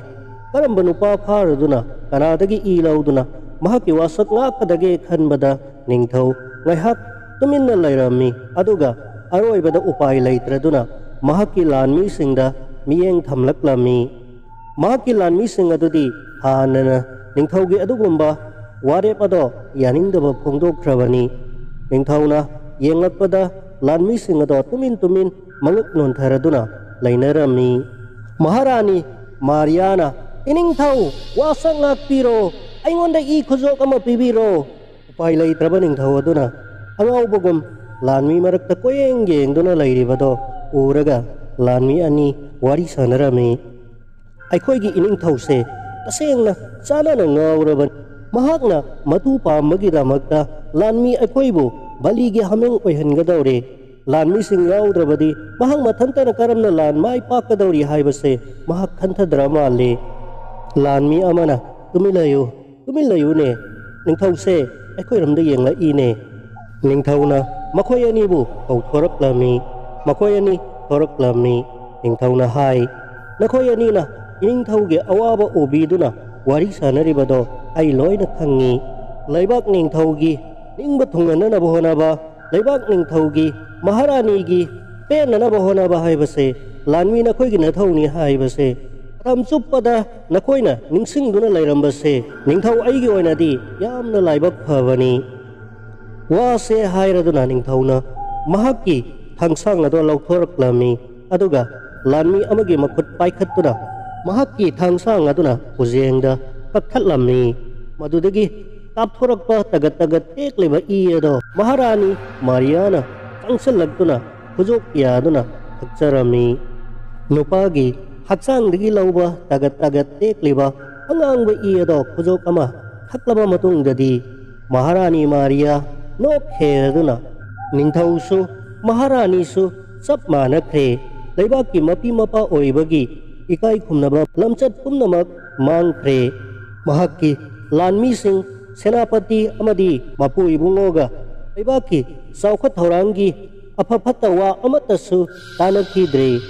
ꯀꯔꯝꯕ ꯅꯨꯄꯥ ꯐꯥꯔꯗꯨꯅ ꯀꯅꯥꯗꯒꯤ ꯏ ꯂꯧꯗꯨꯅ ꯃꯍꯥꯛꯀꯤ ꯋꯥꯁꯛ ꯉꯥꯛꯀꯗꯒꯦ ꯈꯟꯕꯗ ꯅꯤꯡꯊꯧ ꯉꯥꯏꯍꯥꯛ ꯇꯨꯃꯤꯟꯅ ꯂꯩꯔꯝꯃꯤ꯫ ꯑꯗꯨꯒ ꯑꯔꯣꯏꯕꯗ ꯎꯄꯥꯏ ꯂꯩꯇ꯭ꯔꯗꯨꯅ ꯃꯍꯥꯛꯀꯤ ꯂꯥꯟꯃꯤꯁꯤꯡꯗ ꯃꯤꯠꯌꯦꯡ ꯊꯝꯂꯛꯂꯝꯃꯤ꯫ ꯃꯍꯥꯛꯀꯤ ꯂꯥꯟꯃꯤꯁꯤꯡ ꯑꯗꯨꯗꯤ ꯍꯥꯟꯅꯅ ꯅꯤꯡꯊꯧꯒꯤ ꯑꯗꯨꯒꯨꯝꯕ ꯋꯥꯔꯦꯞ ꯑꯗꯣ ꯌꯥꯅꯤꯡꯗꯕ ꯐꯣꯡꯗꯣꯛꯈ꯭ꯔꯕꯅꯤ꯫ ꯅꯤꯡꯊꯧꯅ ꯌꯦꯡꯂꯛꯄꯗ ꯂꯥꯟꯃꯤꯁꯤꯡ ꯑꯗꯣ ꯇꯨꯃꯤꯟ ꯇꯨꯃꯤꯟ ꯃꯉꯛ ꯅꯣꯟꯊꯔꯗꯨꯅ ꯂꯩꯅꯔꯝꯃꯤ꯫ ꯃꯍꯥꯔꯥꯅꯤ ꯃꯥꯔꯤꯌꯥꯅ, "ꯏꯅꯤꯡꯊꯧ, ꯋꯥꯁꯛ ꯉꯥꯛꯄꯤꯔꯣ, ꯑꯩꯉꯣꯟꯗ ꯏ ꯈꯨꯖꯣꯛ ꯑꯃ ꯄꯤꯕꯤꯔꯣ"꯫ ꯎꯄꯥꯏ ꯂꯩꯇ꯭ꯔꯕ ꯅꯤꯡꯊꯧ ꯑꯗꯨꯅ ꯑꯉꯥꯎꯕꯒꯨꯝ ꯂꯥꯟꯃꯤ ꯃꯔꯛꯇ ꯀꯣꯏꯌꯦꯡ ꯌꯦꯡꯗꯨꯅ ꯂꯩꯔꯤꯕꯗꯣ ꯎꯔꯒ ꯂꯥꯟꯃꯤ ꯑꯅꯤ ꯋꯥꯔꯤ ꯁꯥꯟꯅꯔꯝꯃꯤ꯫ "ꯑꯩꯈꯣꯏꯒꯤ ꯏꯅꯤꯡꯊꯧꯁꯦ ꯇꯁꯦꯡꯅ ꯆꯥꯟꯅꯅ ꯉꯥꯎꯔꯕꯅꯤ꯫ ꯃꯍꯥꯛꯅ ꯃꯇꯨ ꯄꯥꯝꯕꯒꯤꯗꯃꯛꯇ ꯂꯥꯟꯃꯤ ꯑꯩꯈꯣꯏꯕꯨ ꯕꯂꯤꯒꯤ ꯍꯥꯃꯦꯡ ꯑꯣꯏꯍꯟꯒꯗꯧꯔꯦ꯫ ꯂꯥꯟꯃꯤꯁꯤꯡ ꯌꯥꯎꯗ꯭ꯔꯕꯗꯤ ꯃꯍꯥꯛ ꯃꯊꯟꯇꯅ ꯀꯔꯝꯅ ꯂꯥꯟ ꯃꯥꯏ ꯄꯥꯛꯀꯗꯧꯔꯤ ꯍꯥꯏꯕꯁꯦ ꯃꯍꯥꯛ ꯈꯟꯊꯗ꯭ꯔ ꯃꯥꯜꯂꯦ"꯫ ꯂꯥꯟꯃꯤ ꯑꯃꯅ, "ꯇꯨꯃꯤꯟ ꯂꯩꯌꯨ, ꯇꯨꯃꯤꯟ ꯂꯩꯌꯨꯅꯦ, ꯅꯤꯡꯊꯧꯁꯦ ꯑꯩꯈꯣꯏꯔꯣꯝꯗ ꯌꯦꯡꯂꯛꯏꯅꯦ"꯫ ꯅꯤꯡꯊꯧꯅ ꯃꯈꯣꯏ ꯑꯅꯤꯕꯨ ꯀꯧꯊꯣꯔꯛꯂꯝꯃꯤ꯫ ꯃꯈꯣꯏ ꯑꯅꯤ ꯊꯣꯔꯛꯂꯝꯃꯤ꯫ ꯅꯤꯡꯊꯧꯅ ꯍꯥꯏ, "ꯅꯈꯣꯏ ꯑꯅꯤꯅ ꯏꯅꯤꯡꯊꯧꯒꯤ ꯑꯋꯥꯕ ꯎꯕꯤꯗꯨꯅ ꯋꯥꯔꯤ ꯁꯥꯟꯅꯔꯤꯕꯗꯣ ꯑꯩ ꯂꯣꯏꯅ ꯈꯪꯉꯤ꯫ ꯂꯩꯕꯥꯛ ꯅꯤꯡꯊꯧꯒꯤ ꯅꯤꯡꯕ ꯊꯨꯡꯍꯟꯅꯅꯕ ꯍꯣꯠꯅꯕ, ꯂꯩꯕꯥꯛ ꯅꯤꯡꯊꯧꯒꯤ, ꯃꯍꯥꯔꯥꯅꯤꯒꯤ ꯄꯦꯟꯅꯅꯕ ꯍꯣꯠꯅꯕ ꯍꯥꯏꯕꯁꯦ ꯂꯥꯟꯃꯤ ꯅꯈꯣꯏꯒꯤ ꯅꯊꯧꯅꯤ ꯍꯥꯏꯕꯁꯦ ꯃꯇꯝ ꯆꯨꯞꯄꯗ ꯅꯈꯣꯏꯅ ꯅꯤꯡꯁꯤꯡꯗꯨꯅ ꯂꯩꯔꯝꯕꯁꯦ ꯅꯤꯡꯊꯧ ꯑꯩꯒꯤ ꯑꯣꯏꯅꯗꯤ ꯌꯥꯝꯅ ꯂꯥꯏꯕꯛ ꯐꯕꯅꯤ"꯫ ꯋꯥꯁꯦ ꯍꯥꯏꯔꯗꯨꯅ ꯅꯤꯡꯊꯧꯅ ꯃꯍꯥꯛꯀꯤ ꯊꯥꯡꯁꯥꯡ ꯑꯗꯣ ꯂꯧꯊꯣꯔꯛꯂꯝꯃꯤ꯫ ꯑꯗꯨꯒ ꯂꯥꯟꯃꯤ ꯑꯃꯒꯤ ꯃꯈꯨꯠ ꯄꯥꯏꯈꯠꯇꯨꯅ ꯃꯍꯥꯛꯀꯤ ꯊꯥꯡꯁꯥꯡ ꯑꯗꯨꯅ ꯈꯨꯖꯦꯡꯗ ꯀꯛꯊꯠꯂꯝꯃꯤ꯫ ꯃꯗꯨꯗꯒꯤ ꯀꯥꯞꯊꯣꯔꯛꯄ ꯇꯒꯠ ꯇꯒꯠ ꯇꯦꯛꯂꯤꯕ ꯏ ꯑꯗꯣ ꯃꯍꯥꯔꯥꯅꯤ ꯃꯥꯔꯤꯌꯥꯅ ꯆꯪꯁꯤꯜꯂꯛꯇꯨꯅ ꯈꯨꯖꯣꯛ ꯌꯥꯗꯨꯅ ꯊꯛꯆꯔꯝꯃꯤ꯫ ꯅꯨꯄꯥꯒꯤ ꯍꯛꯆꯥꯡꯗꯒꯤ ꯂꯧꯕ ꯇꯒꯠ ꯇꯒꯠ ꯇꯦꯛꯂꯤꯕ ꯑꯉꯥꯡꯕ ꯏ ꯑꯗꯣ ꯈꯨꯖꯣꯛ ꯑꯃ ꯊꯛꯂꯕ ꯃꯇꯨꯡꯗꯗꯤ ꯃꯍꯥꯔꯥꯅꯤ ꯃꯥꯔꯤꯌꯥ ꯅꯣꯛ ꯈꯦꯔꯗꯨꯅ ꯅꯤꯡꯊꯧꯁꯨ ꯃꯍꯥꯔꯥꯅꯤꯁꯨ ꯆꯞ ꯃꯥꯟꯅꯈ꯭ꯔꯦ꯫ ꯂꯩꯕꯥꯛꯀꯤ ꯃꯄꯤ ꯃꯄꯥ ꯑꯣꯏꯕꯒꯤ ꯏꯀꯥꯏ ꯈꯨꯝꯅꯕ ꯂꯝꯆꯠ ꯄꯨꯝꯅꯃꯛ ꯃꯥꯡꯈ꯭ꯔꯦ꯫ ꯃꯍꯥꯛꯀꯤ ꯂꯥꯟꯃꯤꯁꯤꯡ, ꯁꯦꯅꯥꯄꯇꯤ ꯑꯃꯗꯤ ꯃꯄꯨ ꯏꯕꯨꯡꯉꯣꯒ ꯂꯩꯕꯥꯛꯀꯤ ꯆꯥꯎꯈꯠ ꯊꯧꯔꯥꯡꯒꯤ ꯑꯐ ꯐꯠꯇ ꯋꯥ ꯑꯃꯠꯇꯁꯨ ꯇꯥꯅꯈꯤꯗ꯭ꯔꯦ꯫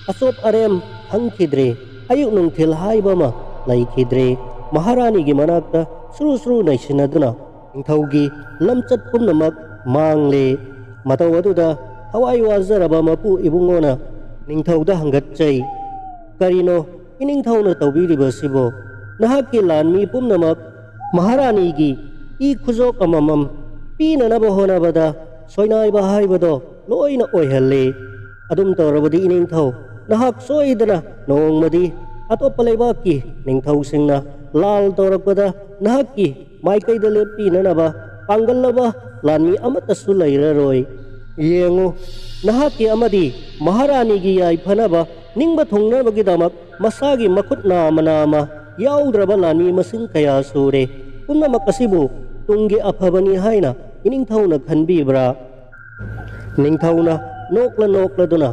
ꯑꯆꯣꯞ ꯑꯔꯦꯝ ꯈꯪꯈꯤꯗ꯭ꯔꯦ꯫ ꯑꯌꯨꯛ ꯅꯨꯡꯊꯤꯜ ꯍꯥꯏꯕ ꯑꯃ ꯂꯩꯈꯤꯗ꯭ꯔꯦ꯫ ꯃꯍꯥꯔꯥꯅꯤꯒꯤ ꯃꯅꯥꯛꯇ ꯁꯨꯔꯨ ꯁꯨꯔꯨ ꯅꯩꯁꯤꯟꯅꯗꯨꯅ ꯅꯤꯡꯊꯧꯒꯤ ꯂꯝꯆꯠ ꯄꯨꯝꯅꯃꯛ ꯃꯥꯡꯂꯦ꯫ ꯃꯇꯧ ꯑꯗꯨꯗ ꯊꯋꯥꯏ ꯋꯥꯖꯔꯕ ꯃꯄꯨ ꯏꯕꯨꯡꯉꯣꯅ ꯅꯤꯡꯊꯧꯗ ꯍꯪꯒꯠꯆꯩ, "ꯀꯔꯤꯅꯣ ꯏꯅꯤꯡꯊꯧꯅ ꯇꯧꯕꯤꯔꯤꯕꯁꯤꯕꯣ? ꯅꯍꯥꯛꯀꯤ ꯂꯥꯟꯃꯤ ꯄꯨꯝꯅꯃꯛ ꯃꯍꯥꯔꯥꯅꯤꯒꯤ ꯏ ꯈꯨꯖꯣꯞ ꯑꯃꯃꯝ ꯄꯤꯅꯅꯕ ꯍꯣꯠꯅꯕꯗ ꯁꯣꯏꯅꯥꯏꯕ ꯍꯥꯏꯕꯗꯣ ꯂꯣꯏꯅ ꯑꯣꯏꯍꯜꯂꯤ꯫ ꯑꯗꯨꯝ ꯇꯧꯔꯕꯗꯤ ꯏꯅꯤꯡꯊꯧ, ꯅꯍꯥꯛ ꯁꯣꯏꯗꯅ ꯅꯣꯡꯃꯗꯤ ꯑꯇꯣꯞꯄ ꯂꯩꯕꯥꯛꯀꯤ ꯅꯤꯡꯊꯧꯁꯤꯡꯅ ꯂꯥꯜ ꯇꯧꯔꯛꯄꯗ ꯅꯍꯥꯛꯀꯤ ꯃꯥꯏꯀꯩꯗ ꯂꯦꯞꯄꯤꯅꯅꯕ ꯄꯥꯡꯒꯜꯂꯕ ꯂꯥꯟꯃꯤ ꯑꯃꯠꯇꯁꯨ ꯂꯩꯔꯔꯣꯏ꯫ ꯌꯦꯡꯉꯨ, ꯅꯍꯥꯛꯀꯤ ꯑꯃꯗꯤ ꯃꯍꯥꯔꯥꯅꯤꯒꯤ ꯌꯥꯏꯐꯅꯕ ꯅꯤꯡꯕ ꯊꯨꯡꯅꯕꯒꯤꯗꯃꯛ ꯃꯁꯥꯒꯤ ꯃꯈꯨꯠ ꯅꯥꯝꯃ ꯅꯥꯝꯃ ꯌꯥꯎꯗ꯭ꯔꯕ ꯂꯥꯟꯃꯤ ꯃꯁꯤꯡ ꯀꯌꯥ ꯁꯨꯔꯦ꯫ ꯄꯨꯝꯅꯃꯛ ꯑꯁꯤꯕꯨ ꯇꯨꯡꯒꯤ ꯑꯐꯕꯅꯤ ꯍꯥꯏꯅ ꯏꯅꯤꯡꯊꯧꯅ ꯈꯟꯕꯤꯕ꯭ꯔꯥ?" ꯅꯤꯡꯊꯧꯅ ꯅꯣꯛꯂ ꯅꯣꯛꯂꯗꯨꯅ,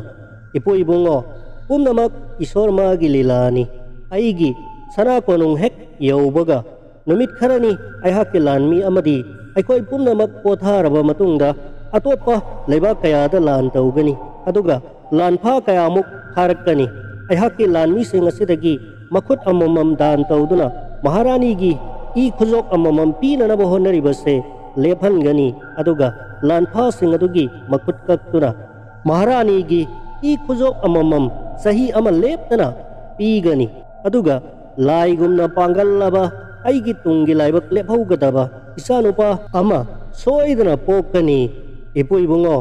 "ꯏꯄꯨ ꯏꯕꯨꯡꯉꯣ, ꯄꯨꯝꯅꯃꯛ ꯏꯁꯣꯔ ꯃꯥꯒꯤ ꯂꯤꯂꯥꯅꯤ꯫ ꯑꯩꯒꯤ ꯁꯅꯥ ꯀꯣꯅꯨꯡ ꯍꯦꯛ ꯌꯧꯕꯒ ꯅꯨꯃꯤꯠ ꯈꯔꯅꯤ ꯑꯩꯍꯥꯛꯀꯤ ꯂꯥꯟꯃꯤ ꯑꯃꯗꯤ ꯑꯩꯈꯣꯏ ꯄꯨꯝꯅꯃꯛ ꯄꯣꯊꯥꯔꯕ ꯃꯇꯨꯡꯗ ꯑꯇꯣꯞꯄ ꯂꯩꯕꯥꯛ ꯀꯌꯥꯗ ꯂꯥꯟ ꯇꯧꯒꯅꯤ꯫ ꯑꯗꯨꯒ ꯂꯥꯟꯐꯥ ꯀꯌꯥꯃꯨꯛ ꯊꯥꯔꯛꯀꯅꯤ꯫ ꯑꯩꯍꯥꯛꯀꯤ ꯂꯥꯟꯃꯤꯁꯤꯡ ꯑꯁꯤꯗꯒꯤ ꯃꯈꯨꯠ ꯑꯃꯃꯝ ꯗꯥꯟ ꯇꯧꯗꯨꯅ ꯃꯍꯥꯔꯥꯅꯤꯒꯤ ꯏ ꯈꯨꯖꯣꯞ ꯑꯃꯃꯝ ꯄꯤꯅꯅꯕ ꯍꯣꯠꯅꯔꯤꯕꯁꯦ ꯂꯦꯞꯍꯟꯒꯅꯤ꯫ ꯑꯗꯨꯒ ꯂꯥꯟꯐꯥꯁꯤꯡ ꯑꯗꯨꯒꯤ ꯃꯈꯨꯠ ꯀꯛꯇꯨꯅ ꯃꯍꯥꯔꯥꯅꯤꯒꯤ ꯏ ꯈꯨꯖꯣꯞ ꯑꯃꯃꯝ ꯆꯍꯤ ꯑꯃ ꯂꯦꯞꯇꯅ ꯄꯤꯒꯅꯤ꯫ ꯑꯗꯨꯒ ꯂꯥꯏꯒꯨꯝꯅ ꯄꯥꯡꯒꯜꯂꯕ ꯑꯩꯒꯤ ꯇꯨꯡꯒꯤ ꯂꯥꯏꯕꯛ ꯂꯦꯞꯍꯧꯒꯗꯕ ꯏꯆꯥꯅꯨꯄꯥ ꯑꯃ ꯁꯣꯏꯗꯅ ꯄꯣꯛꯀꯅꯤ꯫ ꯏꯄꯨ ꯏꯕꯨꯡꯉꯣ,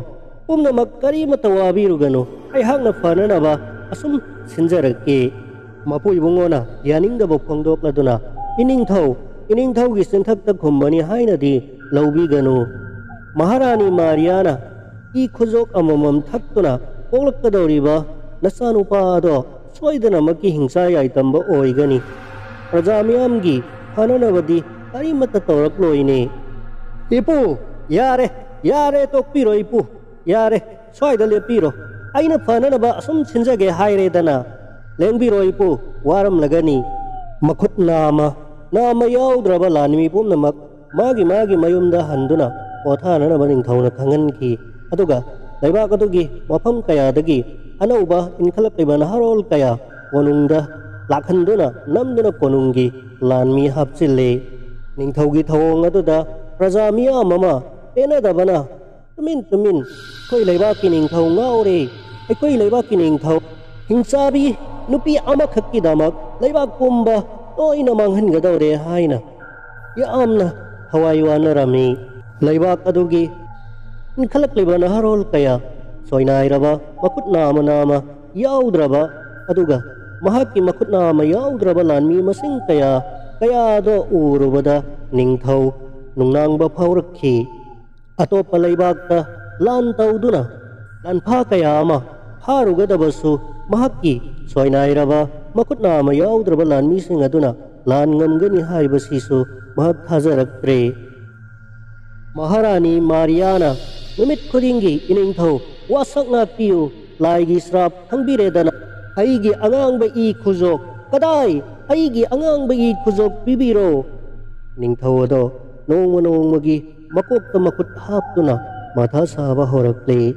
ꯄꯨꯝꯅꯃꯛ ꯀꯔꯤꯃꯠꯇ ꯋꯥꯕꯤꯔꯨꯒꯅꯨ, ꯑꯩꯍꯥꯛꯅ ꯐꯅꯅꯕ ꯑꯁꯨꯝ ꯁꯤꯟꯖꯔꯛꯀꯦ꯫" ꯃꯄꯨ ꯏꯕꯨꯡꯉꯣꯅ ꯌꯥꯅꯤꯡꯗꯕ ꯐꯣꯡꯗꯣꯛꯂꯗꯨꯅ, "ꯏꯅꯤꯡꯊꯧ, ꯏꯅꯤꯡꯊꯧꯒꯤ ꯆꯤꯟꯊꯛꯇ ꯈꯨꯝꯕꯅꯤ ꯍꯥꯏꯅꯗꯤ ꯂꯧꯕꯤꯒꯅꯨ꯫ ꯃꯍꯥꯔꯥꯅꯤ ꯃꯥꯔꯤꯌꯥꯅ ꯏ ꯈꯨꯖꯣꯞ ꯑꯃꯃꯝ ꯊꯛꯇꯨꯅ ꯄꯣꯛꯂꯛꯀꯗꯧꯔꯤꯕ ꯅꯆꯥꯅꯨꯄꯥ ꯑꯗꯣ ꯁꯣꯏꯗꯅꯃꯛꯀꯤ ꯍꯤꯡꯆꯥ ꯌꯥꯏꯇꯝꯕ ꯑꯣꯏꯒꯅꯤ꯫ ꯄ꯭ꯔꯖꯥ ꯃꯤꯌꯥꯝꯒꯤ ꯐꯅꯅꯕꯗꯤ ꯀꯔꯤꯃꯠꯇ ꯇꯧꯔꯛꯂꯣꯏꯅꯦ꯫" "ꯏꯄꯨ, ꯌꯥꯔꯦ, ꯌꯥꯔꯦ, ꯇꯣꯛꯄꯤꯔꯣ ꯏꯄꯨ, ꯌꯥꯔꯦ, ꯁ꯭ꯋꯥꯏꯗ ꯂꯦꯞꯄꯤꯔꯣ꯫ ꯑꯩꯅ ꯐꯅꯅꯕ ꯑꯁꯨꯝ ꯁꯤꯟꯖꯒꯦ ꯍꯥꯏꯔꯦꯗꯅ꯫ ꯂꯦꯡꯕꯤꯔꯣ ꯏꯄꯨ, ꯋꯥꯔꯝꯂꯒꯅꯤ꯫" ꯃꯈꯨꯠ ꯅꯥꯝꯃ, ꯅꯥꯝꯃ ꯌꯥꯎꯗ꯭ꯔꯕ ꯂꯥꯟꯃꯤ ꯄꯨꯝꯅꯃꯛ ꯃꯥꯒꯤ ꯃꯥꯒꯤ ꯃꯌꯨꯝꯗ ꯍꯟꯗꯨꯅ ꯄꯣꯊꯥꯅꯅꯕ ꯅꯤꯡꯊꯧꯅ ꯈꯪꯍꯟꯈꯤ꯫ ꯑꯗꯨꯒ ꯂꯩꯕꯥꯛ ꯑꯗꯨꯒꯤ ꯃꯐꯝ ꯀꯌꯥꯗꯒꯤ ꯑꯅꯧꯕ ꯏꯟꯈꯠꯂꯛꯂꯤꯕ ꯅꯍꯥꯔꯣꯜ ꯀꯌꯥ ꯀꯣꯅꯨꯡꯗ ꯂꯥꯛꯍꯟꯗꯨꯅ ꯅꯝꯗꯨꯅ ꯀꯣꯅꯨꯡꯒꯤ ꯂꯥꯟꯃꯤ ꯍꯥꯞꯆꯤꯜꯂꯤ꯫ ꯅꯤꯡꯊꯧꯒꯤ ꯊꯧꯑꯣꯡ ꯑꯗꯨꯗ ꯄ꯭ꯔꯖꯥ ꯃꯤꯌꯥꯝ ꯑꯃ ꯄꯦꯟꯅꯗꯕꯅ, "ꯇꯨꯃꯤꯟ, ꯇꯨꯃꯤꯟ, ꯑꯩꯈꯣꯏ ꯂꯩꯕꯥꯛꯀꯤ ꯅꯤꯡꯊꯧ ꯉꯥꯎꯔꯦ, ꯑꯩꯈꯣꯏ ꯂꯩꯕꯥꯛꯀꯤ ꯅꯤꯡꯊꯧ ꯍꯤꯡꯆꯥꯕꯤ ꯅꯨꯄꯤ ꯑꯃꯈꯛꯀꯤꯗꯃꯛ ꯂꯩꯕꯥꯛ ꯄꯨꯝꯕ ꯂꯣꯏꯅ ꯃꯥꯡꯍꯟꯒꯗꯧꯔꯦ ꯍꯥꯏꯅ ꯌꯥꯝꯅ ꯊꯋꯥꯏ ꯋꯥꯅꯔꯝꯃꯤ꯫ ꯂꯩꯕꯥꯛ ꯑꯗꯨꯒꯤ ꯏꯟꯈꯠꯂꯛꯂꯤꯕ ꯅꯍꯥꯔꯣꯜ ꯀꯌꯥ, ꯁꯣꯏꯅꯥꯏꯔꯕ, ꯃꯈꯨꯠ ꯅꯥꯝꯃ ꯅꯥꯝꯃ ꯌꯥꯎꯗ꯭ꯔꯕ, ꯑꯗꯨꯒ ꯃꯍꯥꯛꯀꯤ ꯃꯈꯨꯠ ꯅꯥꯝꯃ ꯌꯥꯎꯗ꯭ꯔꯕ ꯂꯥꯟꯃꯤ ꯃꯁꯤꯡ ꯀꯌꯥ, ꯀꯌꯥꯗꯣ ꯎꯔꯨꯕꯗ ꯅꯤꯡꯊꯧ ꯅꯨꯡꯅꯥꯡꯕ ꯐꯥꯎꯔꯛꯈꯤ꯫ ꯑꯇꯣꯞꯄ ꯂꯩꯕꯥꯛꯇ ꯂꯥꯟ ꯇꯧꯗꯨꯅ ꯂꯥꯟꯐꯥ ꯀꯌꯥ ꯑꯃ ꯐꯥꯔꯨꯒꯗꯕꯁꯨ, ꯃꯍꯥꯛꯀꯤ ꯁꯣꯏꯅꯥꯏꯔꯕ ꯃꯈꯨꯠ ꯅꯥꯝꯃ ꯌꯥꯎꯗ꯭ꯔꯕ ꯂꯥꯟꯃꯤꯁꯤꯡ ꯑꯗꯨꯅ ꯂꯥꯟ ꯉꯝꯒꯅꯤ ꯍꯥꯏꯕꯁꯤꯁꯨ ꯃꯍꯥꯛ ꯊꯥꯖꯔꯛꯇ꯭ꯔꯦ꯫ ꯃꯍꯥꯔꯥꯅꯤ ꯃꯥꯔꯤꯌꯥꯅ ꯅꯨꯃꯤꯠ ꯈꯨꯗꯤꯡꯒꯤ, "ꯏꯅꯤꯡꯊꯧ, ꯋꯥꯁꯛ ꯉꯥꯛꯄꯤꯌꯨ, ꯂꯥꯏꯒꯤ ꯁ꯭ꯔꯥꯞ ꯈꯪꯕꯤꯔꯦꯗꯅ, ꯑꯩꯒꯤ ꯑꯉꯥꯡꯕ ꯏ ꯈꯨꯖꯣꯛ ꯀꯗꯥꯏ? ꯑꯩꯒꯤ ꯑꯉꯥꯡꯕ ꯏ ꯈꯨꯖꯣꯛ ꯄꯤꯕꯤꯔꯣ!" ꯅꯤꯡꯊꯧ ꯑꯗꯣ ꯅꯣꯡꯃ ꯅꯣꯡꯃꯒꯤ ꯃꯀꯣꯛꯇ ꯃꯈꯨꯠ ꯍꯥꯞꯇꯨꯅ ꯃꯊꯥ ꯁꯥꯕ ꯍꯧꯔꯛꯂꯦ꯫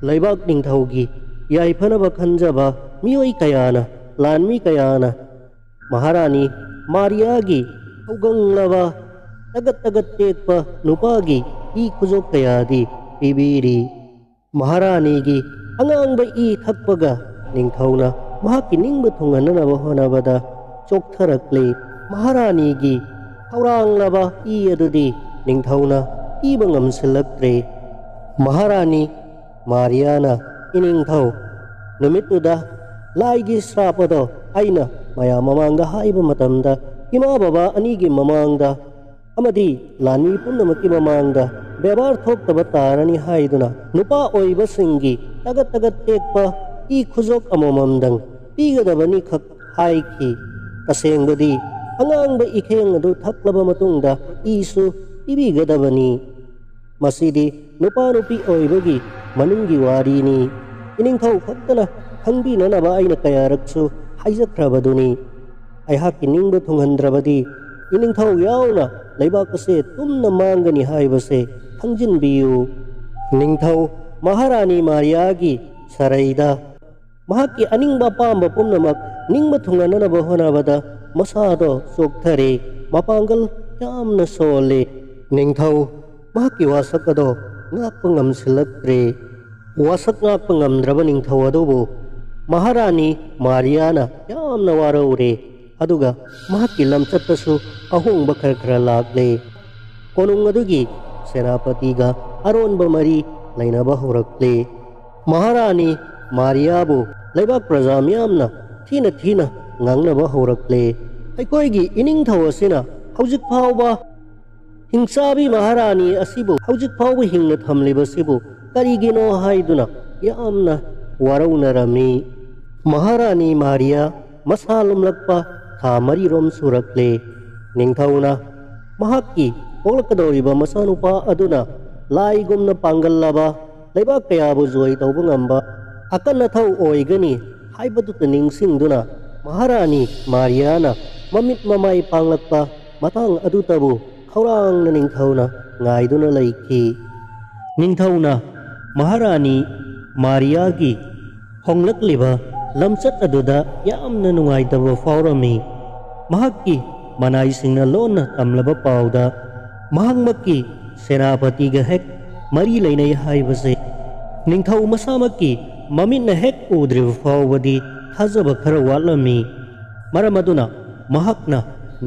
ꯂꯩꯕꯥꯛ ꯅꯤꯡꯊꯧꯒꯤ ꯌꯥꯏꯐꯅꯕ ꯈꯟꯖꯕ ꯃꯤꯑꯣꯏ ꯀꯌꯥꯅ, ꯂꯥꯟꯃꯤ ꯀꯌꯥꯅ ꯃꯍꯥꯔꯥꯅꯤ ꯃꯥꯔꯤꯌꯥꯒꯤ ꯍꯧꯒꯪꯂꯕ, ꯇꯒꯠ ꯇꯒꯠ ꯇꯦꯛꯄ ꯅꯨꯄꯥꯒꯤ ꯏ ꯈꯨꯖꯣꯛ ꯀꯌꯥꯗꯤ ꯄꯤꯕꯤꯔꯤ꯫ ꯃꯍꯥꯔꯥꯅꯤꯒꯤ ꯑꯉꯥꯡꯕ ꯏ ꯊꯛꯄꯒ ꯅꯤꯡꯊꯧꯅ ꯃꯍꯥꯛꯀꯤ ꯅꯤꯡꯕ ꯊꯨꯡꯍꯟꯅꯅꯕ ꯍꯣꯠꯅꯕꯗ ꯆꯣꯛꯊꯔꯛꯂꯦ꯫ ꯃꯍꯥꯔꯥꯅꯤꯒꯤ ꯈꯧꯔꯥꯡꯂꯕ ꯏ ꯑꯗꯨꯗꯤ ꯅꯤꯡꯊꯧꯅ ꯄꯤꯕ ꯉꯝꯁꯤꯜꯂꯛꯇ꯭ꯔꯦ꯫ ꯃꯍꯥꯔꯥꯅꯤ ꯃꯥꯔꯤꯌꯥꯅ, "ꯏꯅꯤꯡꯊꯧ, ꯅꯨꯃꯤꯠꯇꯨꯗ ꯂꯥꯏꯒꯤ ꯁ꯭ꯔꯥꯞ ꯑꯗꯣ ꯑꯩꯅ ꯃꯌꯥꯝ ꯃꯃꯥꯡꯗ ꯍꯥꯏꯕ ꯃꯇꯝꯗ, ꯏꯃꯥ ꯕꯕꯥ ꯑꯅꯤꯒꯤ ꯃꯃꯥꯡꯗ ꯑꯃꯗꯤ ꯂꯥꯟꯃꯤ ꯄꯨꯝꯅꯃꯛꯀꯤ ꯃꯃꯥꯡꯗ ꯕꯦꯕꯥꯔ ꯊꯣꯛꯇꯕ ꯇꯥꯔꯅꯤ ꯍꯥꯏꯗꯨꯅ ꯅꯨꯄꯥ ꯑꯣꯏꯕꯁꯤꯡꯒꯤ ꯇꯒꯠ ꯇꯒꯠ ꯇꯦꯛꯄ ꯏ ꯈꯨꯖꯣꯛ ꯑꯃꯃꯝꯗꯪ ꯄꯤꯒꯗꯕꯅꯤ" ꯈꯛ ꯍꯥꯏꯈꯤ꯫ ꯇꯁꯦꯡꯕꯗꯤ ꯑꯉꯥꯡꯕ ꯏꯈꯦꯡ ꯑꯗꯨ ꯊꯛꯂꯕ ꯃꯇꯨꯡꯗ ꯏꯁꯨ ꯄꯤꯕꯤꯒꯗꯕꯅꯤ꯫ ꯃꯁꯤꯗꯤ ꯅꯨꯄꯥ ꯅꯨꯄꯤ ꯑꯣꯏꯕꯒꯤ ꯃꯅꯨꯡꯒꯤ ꯋꯥꯔꯤꯅꯤ꯫ ꯏꯅꯤꯡꯊꯧ ꯈꯛꯇꯅ ꯈꯪꯕꯤꯅꯅꯕ ꯑꯩꯅ ꯀꯌꯥꯔꯛꯁꯨ ꯍꯥꯏꯖꯈ꯭ꯔꯕꯗꯨꯅꯤ꯫ ꯑꯩꯍꯥꯛꯀꯤ ꯅꯤꯡꯕ ꯊꯨꯡꯍꯟꯗ꯭ꯔꯕꯗꯤ ꯏꯅꯤꯡꯊꯧ ꯌꯥꯎꯅ ꯂꯩꯕꯥꯛ ꯑꯁꯦ ꯇꯨꯝꯅ ꯃꯥꯡꯒꯅꯤ ꯍꯥꯏꯕꯁꯦ ꯈꯪꯖꯤꯟꯕꯤꯌꯨ꯫ ꯅꯤꯡꯊꯧ ꯃꯍꯥꯔꯥꯅꯤ ꯃꯥꯔꯤꯌꯥꯒꯤ ꯁꯔꯩꯗ ꯃꯍꯥꯛꯀꯤ ꯑꯅꯤꯡꯕ ꯑꯄꯥꯝꯕ ꯄꯨꯝꯅꯃꯛ ꯅꯤꯡꯕ ꯊꯨꯡꯍꯟꯅꯅꯕ ꯍꯣꯠꯅꯕꯗ ꯃꯁꯥꯗꯣ ꯆꯣꯛꯊꯔꯦ, ꯃꯄꯥꯡꯒꯜ ꯌꯥꯝꯅ ꯁꯣꯜꯂꯦ꯫ ꯅꯤꯡꯊꯧ ꯃꯍꯥꯛꯀꯤ ꯋꯥꯁꯛ ꯑꯗꯣ ꯉꯥꯛꯄ ꯉꯝꯁꯤꯜꯂꯛꯇ꯭ꯔꯦ꯫ ꯋꯥꯁꯛ ꯉꯥꯛꯄ ꯉꯝꯗ꯭ꯔꯕ ꯅꯤꯡꯊꯧ ꯑꯗꯨꯕꯨ ꯃꯍꯥꯔꯥꯅꯤ ꯃꯥꯔꯤꯌꯥꯅ ꯌꯥꯝꯅ ꯋꯥꯔꯧꯔꯦ, ꯑꯗꯨꯒ ꯃꯍꯥꯛꯀꯤ ꯂꯝꯆꯠꯇꯁꯨ ꯑꯍꯣꯡꯕ ꯈꯔ ꯈꯔ ꯂꯥꯛꯂꯦ꯫ ꯀꯣꯅꯨꯡ ꯑꯗꯨꯒꯤ ꯁꯦꯅꯥꯄꯇꯤꯒ ꯑꯔꯣꯟꯕ ꯃꯔꯤ ꯂꯩꯅꯕ ꯍꯧꯔꯛꯂꯦ꯫ ꯃꯍꯥꯔꯥꯅꯤ ꯃꯥꯔꯤꯌꯥꯕꯨ ꯂꯩꯕꯥꯛ ꯄ꯭ꯔꯖꯥ ꯃꯤꯌꯥꯝꯅ ꯊꯤꯅ ꯊꯤꯅ ꯉꯥꯡꯅꯕ ꯍꯧꯔꯛꯂꯦ꯫ "ꯑꯩꯈꯣꯏꯒꯤ ꯏꯅꯤꯡꯊꯧ ꯑꯁꯤꯅ ꯍꯧꯖꯤꯛ ꯐꯥꯎꯕ ꯍꯤꯡꯆꯥꯕꯤ ꯃꯍꯥꯔꯥꯅꯤ ꯑꯁꯤꯕꯨ ꯍꯧꯖꯤꯛ ꯐꯥꯎꯕ ꯍꯤꯡꯅ ꯊꯝꯂꯤꯕꯁꯤꯕꯨ ꯀꯔꯤꯒꯤꯅꯣ?" ꯍꯥꯏꯗꯨꯅ ꯌꯥꯝꯅ ꯋꯥꯔꯧꯅꯔꯝꯃꯤ꯫ ꯃꯍꯥꯔꯥꯅꯤ ꯃꯥꯔꯤꯌꯥ ꯃꯁꯥ ꯂꯨꯝꯂꯛꯄ ꯊꯥ ꯃꯔꯤꯔꯣꯝ ꯁꯨꯔꯛꯂꯦ꯫ ꯅꯤꯡꯊꯧꯅ ꯃꯍꯥꯛꯀꯤ ꯄꯣꯛꯂꯛꯀꯗꯧꯔꯤꯕ ꯃꯆꯥꯅꯨꯄꯥ ꯑꯗꯨꯅ ꯂꯥꯏꯒꯨꯝꯅ ꯄꯥꯡꯒꯜꯂꯕ, ꯂꯩꯕꯥꯛ ꯀꯌꯥꯕꯨ ꯖꯣꯏ ꯇꯧꯕ ꯉꯝꯕ ꯑꯀꯟ ꯑꯊꯧ ꯑꯣꯏꯒꯅꯤ ꯍꯥꯏꯕꯗꯨꯇ ꯅꯤꯡꯁꯤꯡꯗꯨꯅ, ꯃꯍꯥꯔꯥꯅꯤ ꯃꯥꯔꯤꯌꯥꯅ ꯃꯃꯤꯠ ꯃꯃꯥꯏ ꯄꯥꯡꯂꯛꯄ ꯃꯇꯥꯡ ꯑꯗꯨꯇꯕꯨ ꯈꯧꯔꯥꯡꯅ ꯅꯤꯡꯊꯧꯅ ꯉꯥꯏꯗꯨꯅ ꯂꯩꯈꯤ꯫ ꯅꯤꯡꯊꯧꯅ ꯃꯍꯥꯔꯥꯅꯤ ꯃꯥꯔꯤꯌꯥꯒꯤ ꯍꯣꯡꯂꯛꯂꯤꯕ ꯂꯝꯆꯠ ꯑꯗꯨꯗ ꯌꯥꯝꯅ ꯅꯨꯡꯉꯥꯏꯇꯕ ꯐꯥꯎꯔꯝꯃꯤ꯫ ꯃꯍꯥꯛꯀꯤ ꯃꯅꯥꯏꯁꯤꯡꯅ ꯂꯣꯟꯅ ꯇꯝꯂꯕ ꯄꯥꯎꯗ ꯃꯍꯥꯛꯃꯛꯀꯤ ꯁꯦꯅꯥꯄꯇꯤꯒ ꯍꯦꯛ ꯃꯔꯤ ꯂꯩꯅꯩ ꯍꯥꯏꯕꯁꯦ ꯅꯤꯡꯊꯧ ꯃꯁꯥꯃꯛꯀꯤ ꯃꯃꯤꯠꯅ ꯍꯦꯛ ꯎꯗ꯭ꯔꯤꯕ ꯐꯥꯎꯕꯗꯤ ꯊꯥꯖꯕ ꯈꯔ ꯋꯥꯠꯂꯝꯃꯤ꯫ ꯃꯔꯝ ꯑꯗꯨꯅ ꯃꯍꯥꯛꯅ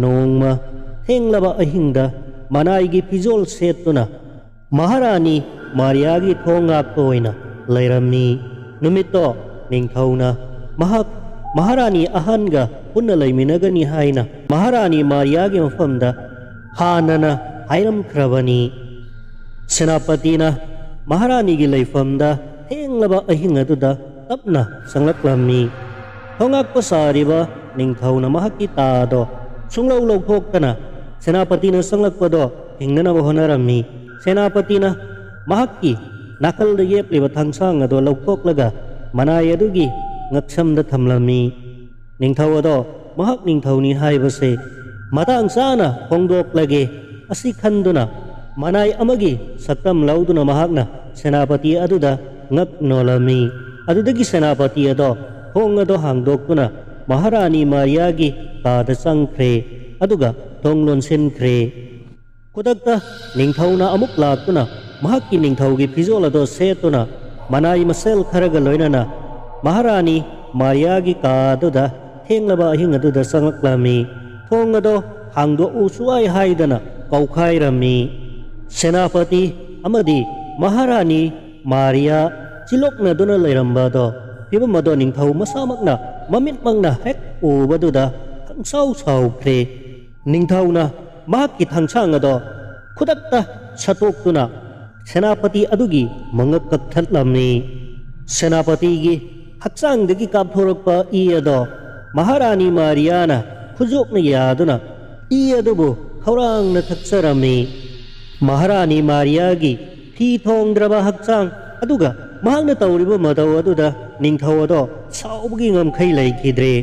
ꯅꯣꯡꯃ ꯊꯦꯡꯂꯕ ꯑꯍꯤꯡꯗ ꯃꯅꯥꯏꯒꯤ ꯐꯤꯖꯣꯜ ꯁꯦꯠꯇꯨꯅ ꯃꯍꯥꯔꯥꯅꯤ ꯃꯥꯔꯤꯌꯥꯒꯤ ꯊꯣꯡ ꯉꯥꯛꯄ ꯑꯣꯏꯅ ꯂꯩꯔꯝꯃꯤ꯫ ꯅꯨꯃꯤꯠꯇꯣ ꯅꯤꯡꯊꯧꯅ ꯃꯍꯥꯛ ꯃꯍꯥꯔꯥꯅꯤ ꯑꯍꯟꯒ ꯄꯨꯟꯅ ꯂꯩꯃꯤꯟꯅꯒꯅꯤ ꯍꯥꯏꯅ ꯃꯍꯥꯔꯥꯅꯤ ꯃꯥꯔꯤꯌꯥꯒꯤ ꯃꯐꯝꯗ ꯍꯥꯟꯅꯅ ꯍꯥꯏꯔꯝꯈ꯭ꯔꯕꯅꯤ꯫ ꯁꯦꯅꯥꯄꯇꯤꯅ ꯃꯍꯥꯔꯥꯅꯤꯒꯤ ꯂꯩꯐꯝꯗ ꯊꯦꯡꯂꯕ ꯑꯍꯤꯡ ꯑꯗꯨꯗ ꯇꯞꯅ ꯆꯪꯂꯛꯂꯝꯃꯤ꯫ ꯊꯣꯡꯉꯥꯛꯄ ꯁꯥꯔꯤꯕ ꯅꯤꯡꯊꯧꯅ ꯃꯍꯥꯛꯀꯤ ꯇꯥ ꯑꯗꯣ ꯁꯨꯡꯂꯧ ꯂꯧꯊꯣꯛꯇꯅ ꯁꯦꯅꯥꯄꯇꯤꯅ ꯆꯪꯂꯛꯄꯗꯣ ꯊꯤꯡꯅꯅꯕ ꯍꯣꯠꯅꯔꯝꯃꯤ꯫ ꯁꯦꯅꯥꯄꯇꯤꯅ ꯃꯍꯥꯛꯀꯤ ꯅꯥꯀꯜꯗ ꯌꯦꯞꯂꯤꯕ ꯊꯥꯡꯁꯥꯡ ꯑꯗꯣ ꯂꯧꯊꯣꯛꯂꯒ ꯃꯅꯥꯏ ꯑꯗꯨꯒꯤ ꯉꯛꯁꯝꯗ ꯊꯝꯂꯝꯃꯤ꯫ ꯅꯤꯡꯊꯧ ꯑꯗꯣ ꯃꯍꯥꯛ ꯅꯤꯡꯊꯧꯅꯤ ꯍꯥꯏꯕꯁꯦ ꯃꯇꯥꯡ ꯆꯥꯅ ꯐꯣꯡꯗꯣꯛꯂꯒꯦ꯫ ꯑꯁꯤ ꯈꯟꯗꯨꯅ ꯃꯅꯥꯏ ꯑꯃꯒꯤ ꯁꯛꯇꯝ ꯂꯧꯗꯨꯅ ꯃꯍꯥꯛꯅ ꯁꯦꯅꯥꯄꯇꯤ ꯑꯗꯨꯗ ꯉꯛ ꯅꯣꯜꯂꯝꯃꯤ꯫ ꯑꯗꯨꯗꯒꯤ ꯁꯦꯅꯥꯄꯇꯤ ꯑꯗꯣ ꯊꯣꯡ ꯑꯗꯣ ꯍꯥꯡꯗꯣꯛꯇꯨꯅ ꯃꯍꯥꯔꯥꯅꯤ ꯃꯥꯔꯤꯌꯥꯒꯤ ꯀꯥꯗ ꯆꯪꯈ꯭ꯔꯦ, ꯑꯗꯨꯒ ꯊꯣꯡ ꯂꯣꯟꯁꯤꯟꯈ꯭ꯔꯦ꯫ ꯈꯨꯗꯛꯇ ꯅꯤꯡꯊꯧꯅ ꯑꯃꯨꯛ ꯂꯥꯛꯇꯨꯅ ꯃꯍꯥꯛꯀꯤ ꯅꯤꯡꯊꯧꯒꯤ ꯐꯤꯖꯣꯜ ꯑꯗꯣ ꯁꯦꯠꯇꯨꯅ ꯃꯅꯥꯏ ꯃꯁꯦꯜ ꯈꯔꯒ ꯂꯣꯏꯅꯅ ꯃꯍꯥꯔꯥꯅꯤ ꯃꯥꯔꯤꯌꯥꯒꯤ ꯀꯥ ꯑꯗꯨꯗ ꯊꯦꯡꯂꯕ ꯑꯍꯤꯡ ꯑꯗꯨꯗ ꯆꯪꯂꯛꯂꯝꯃꯤ꯫ ꯊꯣꯡ ꯑꯗꯣ ꯍꯥꯡꯗꯣꯛꯎ ꯁꯨꯍꯥꯏ ꯍꯥꯏꯗꯅ ꯀꯧꯈꯥꯏꯔꯝꯃꯤ꯫ ꯁꯦꯅꯥꯄꯇꯤ ꯑꯃꯗꯤ ꯃꯍꯥꯔꯥꯅꯤ ꯃꯥꯔꯤꯌꯥ ꯆꯤꯂꯣꯛꯅꯗꯨꯅ ꯂꯩꯔꯝꯕ ꯑꯗꯣ, ꯐꯤꯕꯝ ꯑꯗꯣ ꯅꯤꯡꯊꯧ ꯃꯁꯥꯃꯛꯅ ꯃꯃꯤꯠꯃꯛꯅ ꯍꯦꯛ ꯎꯕꯗꯨꯗ ꯈꯪꯁꯥꯎ ꯁꯥꯎꯈ꯭ꯔꯦ꯫ ꯅꯤꯡꯊꯧꯅ ꯃꯍꯥꯛꯀꯤ ꯊꯥꯡꯁꯥꯡ ꯑꯗꯣ ꯈꯨꯗꯛꯇ ꯁꯠꯇꯣꯛꯇꯨꯅ ꯁꯦꯅꯥꯄꯇꯤ ꯑꯗꯨꯒꯤ ꯃꯉꯛ ꯀꯛꯊꯠꯂꯝꯃꯤ꯫ ꯁꯦꯅꯥꯄꯇꯤꯒꯤ ꯍꯛꯆꯥꯡꯗꯒꯤ ꯀꯥꯞꯊꯣꯔꯛꯄ ꯏ ꯑꯗꯣ ꯃꯍꯥꯔꯥꯅꯤ ꯃꯥꯔꯤꯌꯥꯅ ꯈꯨꯖꯣꯛꯅ ꯌꯥꯗꯨꯅ ꯏ ꯑꯗꯨꯕꯨ ꯈꯧꯔꯥꯡꯅ ꯊꯛꯆꯔꯝꯃꯤ꯫ ꯃꯍꯥꯔꯥꯅꯤ ꯃꯥꯔꯤꯌꯥꯒꯤ ꯐꯤ ꯊꯣꯡꯗ꯭ꯔꯕ ꯍꯛꯆꯥꯡ ꯑꯗꯨꯒ ꯃꯍꯥꯛꯅ ꯇꯧꯔꯤꯕ ꯃꯇꯧ ꯑꯗꯨꯗ ꯅꯤꯡꯊꯧ ꯑꯗꯣ ꯁꯥꯎꯕꯒꯤ ꯉꯝꯈꯩ ꯂꯩꯈꯤꯗ꯭ꯔꯦ꯫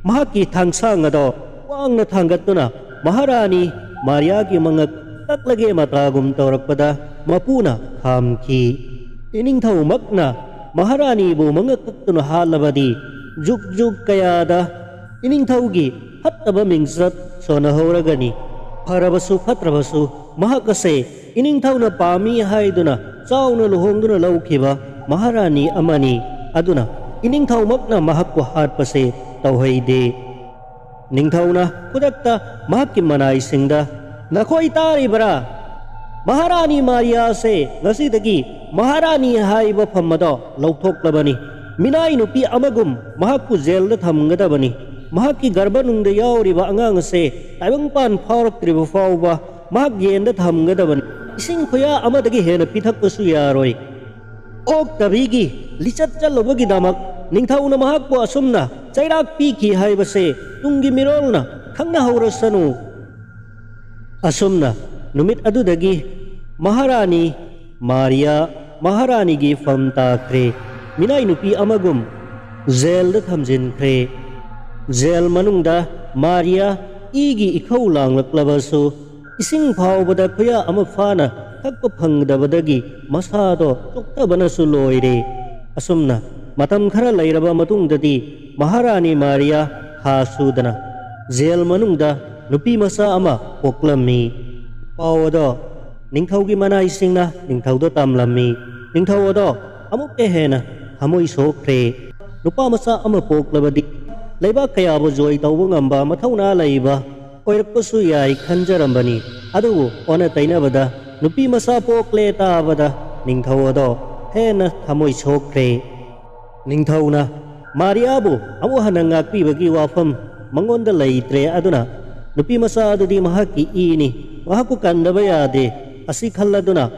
ꯃꯍꯥꯛꯀꯤ ꯊꯥꯡꯁꯥꯡ ꯑꯗꯣ ꯋꯥꯡꯅ ꯊꯥꯡꯒꯠꯇꯨꯅ ꯃꯍꯥꯔꯥꯅꯤ ꯃꯥꯔꯤꯌꯥꯒꯤ ꯃꯉꯛ ꯀꯛꯂꯒꯦ ꯃꯇꯥꯒꯨꯝ ꯇꯧꯔꯛꯄꯗ ꯃꯄꯨꯅ ꯈꯥꯝꯈꯤ꯫ ꯏꯅꯤꯡꯊꯧꯃꯛꯅ ꯃꯍꯥꯔꯥꯅꯤꯕꯨ ꯃꯉꯛ ꯀꯛꯇꯨꯅ ꯍꯥꯠꯂꯕꯗꯤ ꯖꯨꯛ ꯖꯨꯛ ꯀꯌꯥꯗ ꯏꯅꯤꯡꯊꯧꯒꯤ ꯐꯠꯇꯕ ꯃꯤꯡꯆꯠ ꯁꯣꯟꯅꯍꯧꯔꯒꯅꯤ꯫ ꯐꯔꯕꯁꯨ ꯐꯠꯇ꯭ꯔꯕꯁꯨ ꯃꯍꯥꯛ ꯑꯁꯦ ꯏꯅꯤꯡꯊꯧꯅ ꯄꯥꯝꯃꯤ ꯍꯥꯏꯗꯨꯅ ꯆꯥꯎꯅ ꯂꯨꯍꯣꯡꯗꯨꯅ ꯂꯧꯈꯤꯕ ꯃꯍꯥꯔꯥꯅꯤ ꯑꯃꯅꯤ꯫ ꯑꯗꯨꯅ ꯏꯅꯤꯡꯊꯧꯃꯛꯅ ꯃꯍꯥꯛꯄꯨ ꯍꯥꯠꯄꯁꯦ ꯇꯧꯍꯩꯗꯦ꯫ ꯅꯤꯡꯊꯧꯅ ꯈꯨꯗꯛꯇ ꯃꯍꯥꯛꯀꯤ ꯃꯅꯥꯏꯁꯤꯡꯗ, "ꯅꯈꯣꯏ ꯇꯥꯔꯤꯕꯔꯥ? ꯃꯍꯥꯔꯥꯅꯤ ꯃꯥꯔꯤꯌꯥꯁꯦ ꯉꯁꯤꯗꯒꯤ ꯃꯍꯥꯔꯥꯅꯤ ꯍꯥꯏꯕ ꯐꯝ ꯑꯗꯣ ꯂꯧꯊꯣꯛꯂꯕꯅꯤ꯫ ꯃꯤꯅꯥꯏ ꯅꯨꯄꯤ ꯑꯃꯒꯨꯝ ꯃꯍꯥꯛꯄꯨ ꯖꯦꯜꯗ ꯊꯝꯒꯗꯕꯅꯤ꯫ ꯃꯍꯥꯛꯀꯤ ꯒꯔꯚꯅꯨꯡꯗ ꯌꯥꯎꯔꯤꯕ ꯑꯉꯥꯡ ꯑꯁꯦ ꯇꯥꯏꯕꯪꯄꯥꯟ ꯐꯥꯎꯔꯛꯇ꯭ꯔꯤꯕ ꯐꯥꯎꯕ ꯃꯍꯥꯛ ꯌꯦꯟꯗ ꯊꯝꯒꯗꯕꯅꯤ꯫ ꯏꯁꯤꯡ ꯈꯨꯌꯥ ꯑꯃꯗꯒꯤ ꯍꯦꯟꯅ ꯄꯤꯊꯛꯄꯁꯨ ꯌꯥꯔꯣꯏ"꯫ ꯑꯣꯛꯇꯕꯤꯒꯤ ꯂꯤꯆꯠ ꯆꯠꯂꯨꯕꯒꯤꯗꯃꯛ ꯅꯤꯡꯊꯧꯅ ꯃꯍꯥꯛꯄꯨ ꯑꯁꯨꯝꯅ ꯆꯩꯔꯥꯛ ꯄꯤꯈꯤ ꯍꯥꯏꯕꯁꯦ ꯇꯨꯡꯒꯤ ꯃꯤꯔꯣꯜꯅ ꯈꯪꯅꯍꯧꯔꯁꯅꯨ꯫ ꯑꯁꯨꯝꯅ ꯅꯨꯃꯤꯠ ꯑꯗꯨꯗꯒꯤ ꯃꯍꯥꯔꯥꯅꯤ ꯃꯥꯔꯤꯌꯥ ꯃꯍꯥꯔꯥꯅꯤꯒꯤ ꯐꯝ ꯇꯥꯈ꯭ꯔꯦ꯫ ꯃꯤꯅꯥꯏ ꯅꯨꯄꯤ ꯑꯃꯒꯨꯝ ꯖꯦꯜꯗ ꯊꯝꯖꯤꯟꯈ꯭ꯔꯦ꯫ ꯖꯦꯜ ꯃꯅꯨꯡꯗ ꯃꯥꯔꯤꯌꯥ ꯏꯒꯤ ꯏꯈꯧ ꯂꯥꯡꯂꯛꯂꯕꯁꯨ, ꯏꯁꯤꯡ ꯐꯥꯎꯕꯗ ꯈꯨꯌꯥ ꯑꯃ ꯐꯥꯅ ꯊꯛꯄ ꯐꯪꯗꯕꯗꯒꯤ ꯃꯁꯥꯗꯣ ꯆꯣꯛꯊꯕꯅꯁꯨ ꯂꯣꯏꯔꯦ꯫ ꯑꯁꯨꯝꯅ ꯃꯇꯝ ꯈꯔ ꯂꯩꯔꯕ ꯃꯇꯨꯡꯗꯗꯤ ꯃꯍꯥꯔꯥꯅꯤ ꯃꯥꯔꯤꯌꯥ ꯈꯥ ꯁꯨꯗꯅ ꯖꯦꯜ ꯃꯅꯨꯡꯗ ꯅꯨꯄꯤ ꯃꯆꯥ ꯑꯃ ꯄꯣꯛꯂꯝꯃꯤ꯫ ꯄꯥꯎ ꯑꯗꯣ ꯅꯤꯡꯊꯧꯒꯤ ꯃꯅꯥꯏꯁꯤꯡꯅ ꯅꯤꯡꯊꯧꯗ ꯇꯝꯂꯝꯃꯤ꯫ ꯅꯤꯡꯊꯧ ꯑꯗꯣ ꯑꯃꯨꯛꯀ ꯍꯦꯟꯅ ꯊꯃꯣꯏ ꯁꯣꯛꯈ꯭ꯔꯦ꯫ ꯅꯨꯄꯥ ꯃꯆꯥ ꯑꯃ ꯄꯣꯛꯂꯕꯗꯤ ꯂꯩꯕꯥꯛ ꯀꯌꯥꯕꯨ ꯖꯣꯏ ꯇꯧꯕ ꯉꯝꯕ ꯃꯊꯧꯅꯥ ꯂꯩꯕ ꯑꯣꯏꯔꯛꯄꯁꯨ ꯌꯥꯏ ꯈꯟꯖꯔꯝꯕꯅꯤ꯫ ꯑꯗꯨꯕꯨ ꯑꯣꯟꯅ ꯇꯩꯅꯕꯗ ꯅꯨꯄꯤ ꯃꯆꯥ ꯄꯣꯛꯂꯦ ꯇꯥꯕꯗ ꯅꯤꯡꯊꯧ ꯑꯗꯣ ꯍꯦꯟꯅ ꯊꯃꯣꯏ ꯁꯣꯛꯈ꯭ꯔꯦ꯫ ꯅꯤꯡꯊꯧꯅ ꯃꯥꯔꯤꯌꯥꯕꯨ ꯑꯃꯨꯛ ꯍꯟꯅ ꯉꯥꯛꯄꯤꯕꯒꯤ ꯋꯥꯐꯝ ꯃꯉꯣꯟꯗ ꯂꯩꯇ꯭ꯔꯦ꯫ ꯑꯗꯨꯅ ꯅꯨꯄꯤ ꯃꯆꯥ ꯑꯗꯨꯗꯤ ꯃꯍꯥꯛꯀꯤ ꯏꯅꯤ, ꯃꯍꯥꯛꯄꯨ ꯀꯟꯗꯕ ꯌꯥꯗꯦ꯫ ꯑꯁꯤ ꯈꯜꯂꯗꯨꯅ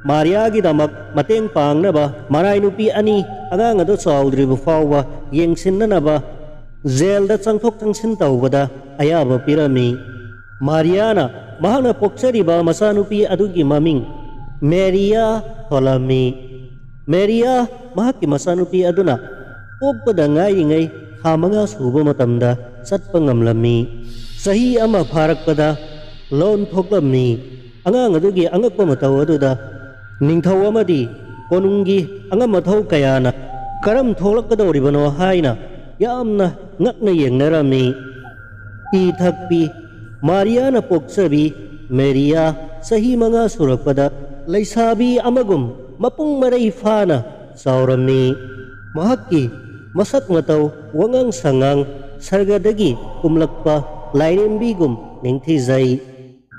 ꯃꯥꯔꯤꯌꯥꯒꯤꯗꯃꯛ ꯃꯇꯦꯡ ꯄꯥꯡꯅꯕ ꯃꯔꯥꯏ ꯅꯨꯄꯤ ꯑꯅꯤ ꯑꯉꯥꯡ ꯑꯗꯨ ꯆꯥꯎꯗ꯭ꯔꯤꯕ ꯐꯥꯎꯕ ꯌꯦꯡꯁꯤꯟꯅꯅꯕ ꯖꯦꯜꯗ ꯆꯪꯊꯣꯛ ꯆꯪꯁꯤꯟ ꯇꯧꯕꯗ ꯑꯌꯥꯕ ꯄꯤꯔꯝꯃꯤ꯫ ꯃꯥꯔꯤꯌꯥꯅ ꯃꯍꯥꯛꯅ ꯄꯣꯛꯆꯔꯤꯕ ꯃꯆꯥꯅꯨꯄꯤ ꯑꯗꯨꯒꯤ ꯃꯃꯤꯡ ꯃꯦꯔꯤꯌꯥ ꯊꯣꯜꯂꯝꯃꯤ꯫ ꯃꯦꯔꯤꯌꯥ ꯃꯍꯥꯛꯀꯤ ꯃꯆꯥꯅꯨꯄꯤ ꯑꯗꯨꯅ ꯄꯣꯛꯄꯗ ꯉꯥꯏꯔꯤꯉꯩ ꯊꯥ ꯃꯉꯥ ꯁꯨꯕ ꯃꯇꯝꯗ ꯆꯠꯄ ꯉꯝꯂꯝꯃꯤ꯫ ꯆꯍꯤ ꯑꯃ ꯐꯥꯔꯛꯄꯗ ꯂꯣꯟ ꯊꯣꯛꯂꯝꯃꯤ꯫ ꯑꯉꯥꯡ ꯑꯗꯨꯒꯤ ꯑꯉꯛꯄ ꯃꯇꯧ ꯑꯗꯨꯗ ꯅꯤꯡꯊꯧ ꯑꯃꯗꯤ ꯀꯣꯅꯨꯡꯒꯤ ꯑꯉꯝ ꯑꯊꯧ ꯀꯌꯥꯅ "ꯀꯔꯝ ꯊꯣꯛꯂꯛꯀꯗꯧꯔꯤꯕꯅꯣ?" ꯍꯥꯏꯅ ꯌꯥꯝꯅ ꯉꯛꯅ ꯌꯦꯡꯅꯔꯝꯃꯤ꯫ ꯄꯤ ꯊꯛꯄꯤ ꯃꯥꯔꯤꯌꯥꯅ ꯄꯣꯛꯆꯕꯤ ꯃꯦꯔꯤꯌꯥ ꯆꯍꯤ ꯃꯉꯥ ꯁꯨꯔꯛꯄꯗ ꯂꯩꯁꯥꯕꯤ ꯑꯃꯒꯨꯝ ꯃꯄꯨꯡ ꯃꯔꯩ ꯐꯥꯅ ꯆꯥꯎꯔꯝꯃꯤ꯫ ꯃꯍꯥꯛꯀꯤ ꯃꯁꯛ ꯃꯇꯧ, ꯋꯥꯉꯥꯡ ꯁꯉꯥꯡ ꯁꯔꯒꯗꯒꯤ ꯀꯨꯝꯂꯛꯄ ꯂꯥꯏꯔꯦꯝꯕꯤꯒꯨꯝ ꯅꯤꯡꯊꯤꯖꯩ꯫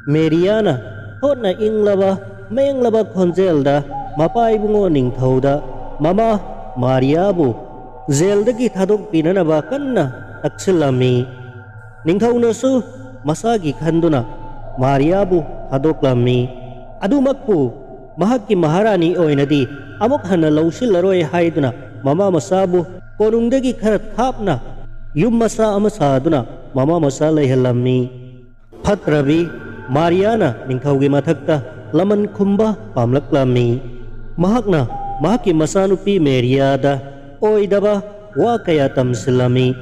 ꯃꯦꯔꯤꯌꯥꯅ ꯊꯣꯠꯅ ꯏꯪꯂꯕ ꯃꯦꯡꯂꯕ ꯈꯣꯟꯖꯦꯜꯗ ꯃꯄꯥ ꯏꯕꯨꯡꯉꯣ ꯅꯤꯡꯊꯧꯗ ꯃꯃꯥ ꯃꯥꯔꯤꯌꯥꯕꯨ ꯖꯦꯜꯗꯒꯤ ꯊꯥꯗꯣꯛꯄꯤꯅꯅꯕ ꯀꯟꯅ ꯇꯛꯁꯤꯜꯂꯝꯃꯤ꯫ ꯅꯤꯡꯊꯧꯅꯁꯨ ꯃꯁꯥꯒꯤ ꯈꯟꯗꯨꯅ ꯃꯥꯔꯤꯌꯥꯕꯨ ꯊꯥꯗꯣꯛꯂꯝꯃꯤ꯫ ꯑꯗꯨꯃꯛꯄꯨ ꯃꯍꯥꯛꯀꯤ ꯃꯍꯥꯔꯥꯅꯤ ꯑꯣꯏꯅꯗꯤ ꯑꯃꯨꯛ ꯍꯟꯅ ꯂꯧꯁꯤꯜꯂꯔꯣꯏ ꯍꯥꯏꯗꯨꯅ ꯃꯃꯥ ꯃꯆꯥꯕꯨ ꯀꯣꯅꯨꯡꯗꯒꯤ ꯈꯔ ꯊꯥꯞꯅ ꯌꯨꯝ ꯃꯆꯥ ꯑꯃ ꯁꯥꯗꯨꯅ ꯃꯃꯥ ꯃꯆꯥ ꯂꯩꯍꯜꯂꯝꯃꯤ꯫ ꯐꯠꯇ꯭ꯔꯕꯤ ꯃꯥꯔꯤꯌꯥꯅ ꯅꯤꯡꯊꯧꯒꯤ ꯃꯊꯛꯇ ꯂꯃꯟ ꯈꯨꯝꯕ ꯄꯥꯝꯂꯛꯂꯝꯃꯤ꯫ ꯃꯍꯥꯛꯅ ꯃꯍꯥꯛꯀꯤ ꯃꯆꯥꯅꯨꯄꯤ ꯃꯦꯔꯤꯌꯥꯗ ꯑꯣꯏꯗꯕ ꯋꯥ ꯀꯌꯥ ꯇꯝꯁꯤꯜꯂꯝꯃꯤ꯫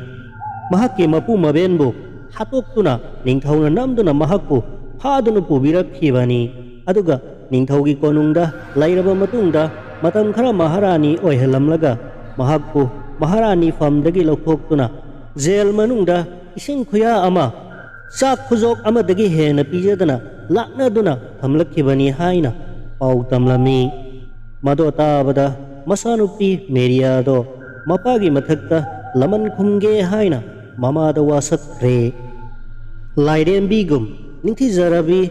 ꯃꯍꯥꯛꯀꯤ ꯃꯄꯨ ꯃꯕꯦꯟꯕꯨ ꯍꯥꯠꯇꯣꯛꯇꯨꯅ ꯅꯤꯡꯊꯧꯅ ꯅꯝꯗꯨꯅ ꯃꯍꯥꯛꯄꯨ ꯐꯥꯗꯨꯅ ꯄꯨꯕꯤꯔꯛꯈꯤꯕꯅꯤ꯫ ꯑꯗꯨꯒ ꯅꯤꯡꯊꯧꯒꯤ ꯀꯣꯅꯨꯡꯗ ꯂꯩꯔꯕ ꯃꯇꯨꯡꯗ ꯃꯇꯝ ꯈꯔ ꯃꯍꯥꯔꯥꯅꯤ ꯑꯣꯏꯍꯜꯂꯝꯂꯒ ꯃꯍꯥꯛꯄꯨ ꯃꯍꯥꯔꯥꯅꯤ ꯐꯝꯗꯒꯤ ꯂꯧꯊꯣꯛꯇꯨꯅ ꯖꯦꯜ ꯃꯅꯨꯡꯗ ꯏꯁꯤꯡ ꯈꯨꯌꯥ ꯑꯃ, ꯆꯥꯛ ꯈꯨꯖꯣꯛ ꯑꯃꯗꯒꯤ ꯍꯦꯟꯅ ꯄꯤꯖꯗꯅ ꯂꯥꯛꯅꯗꯨꯅ ꯊꯝꯂꯛꯈꯤꯕꯅꯤ ꯍꯥꯏꯅ ꯄꯥꯎ ꯇꯝꯂꯝꯃꯤ꯫ ꯃꯗꯣ ꯇꯥꯕꯗ ꯃꯆꯥꯅꯨꯄꯤ ꯃꯦꯔꯤꯌꯥꯗꯣ ꯃꯄꯥꯒꯤ ꯃꯊꯛꯇ ꯂꯃꯟ ꯈꯨꯝꯒꯦ ꯍꯥꯏꯅ ꯃꯃꯥꯗ ꯋꯥꯁꯛꯈ꯭ꯔꯦ꯫ ꯂꯥꯏꯔꯦꯝꯕꯤꯒꯨꯝ ꯅꯤꯡꯊꯤꯖꯔꯕꯤ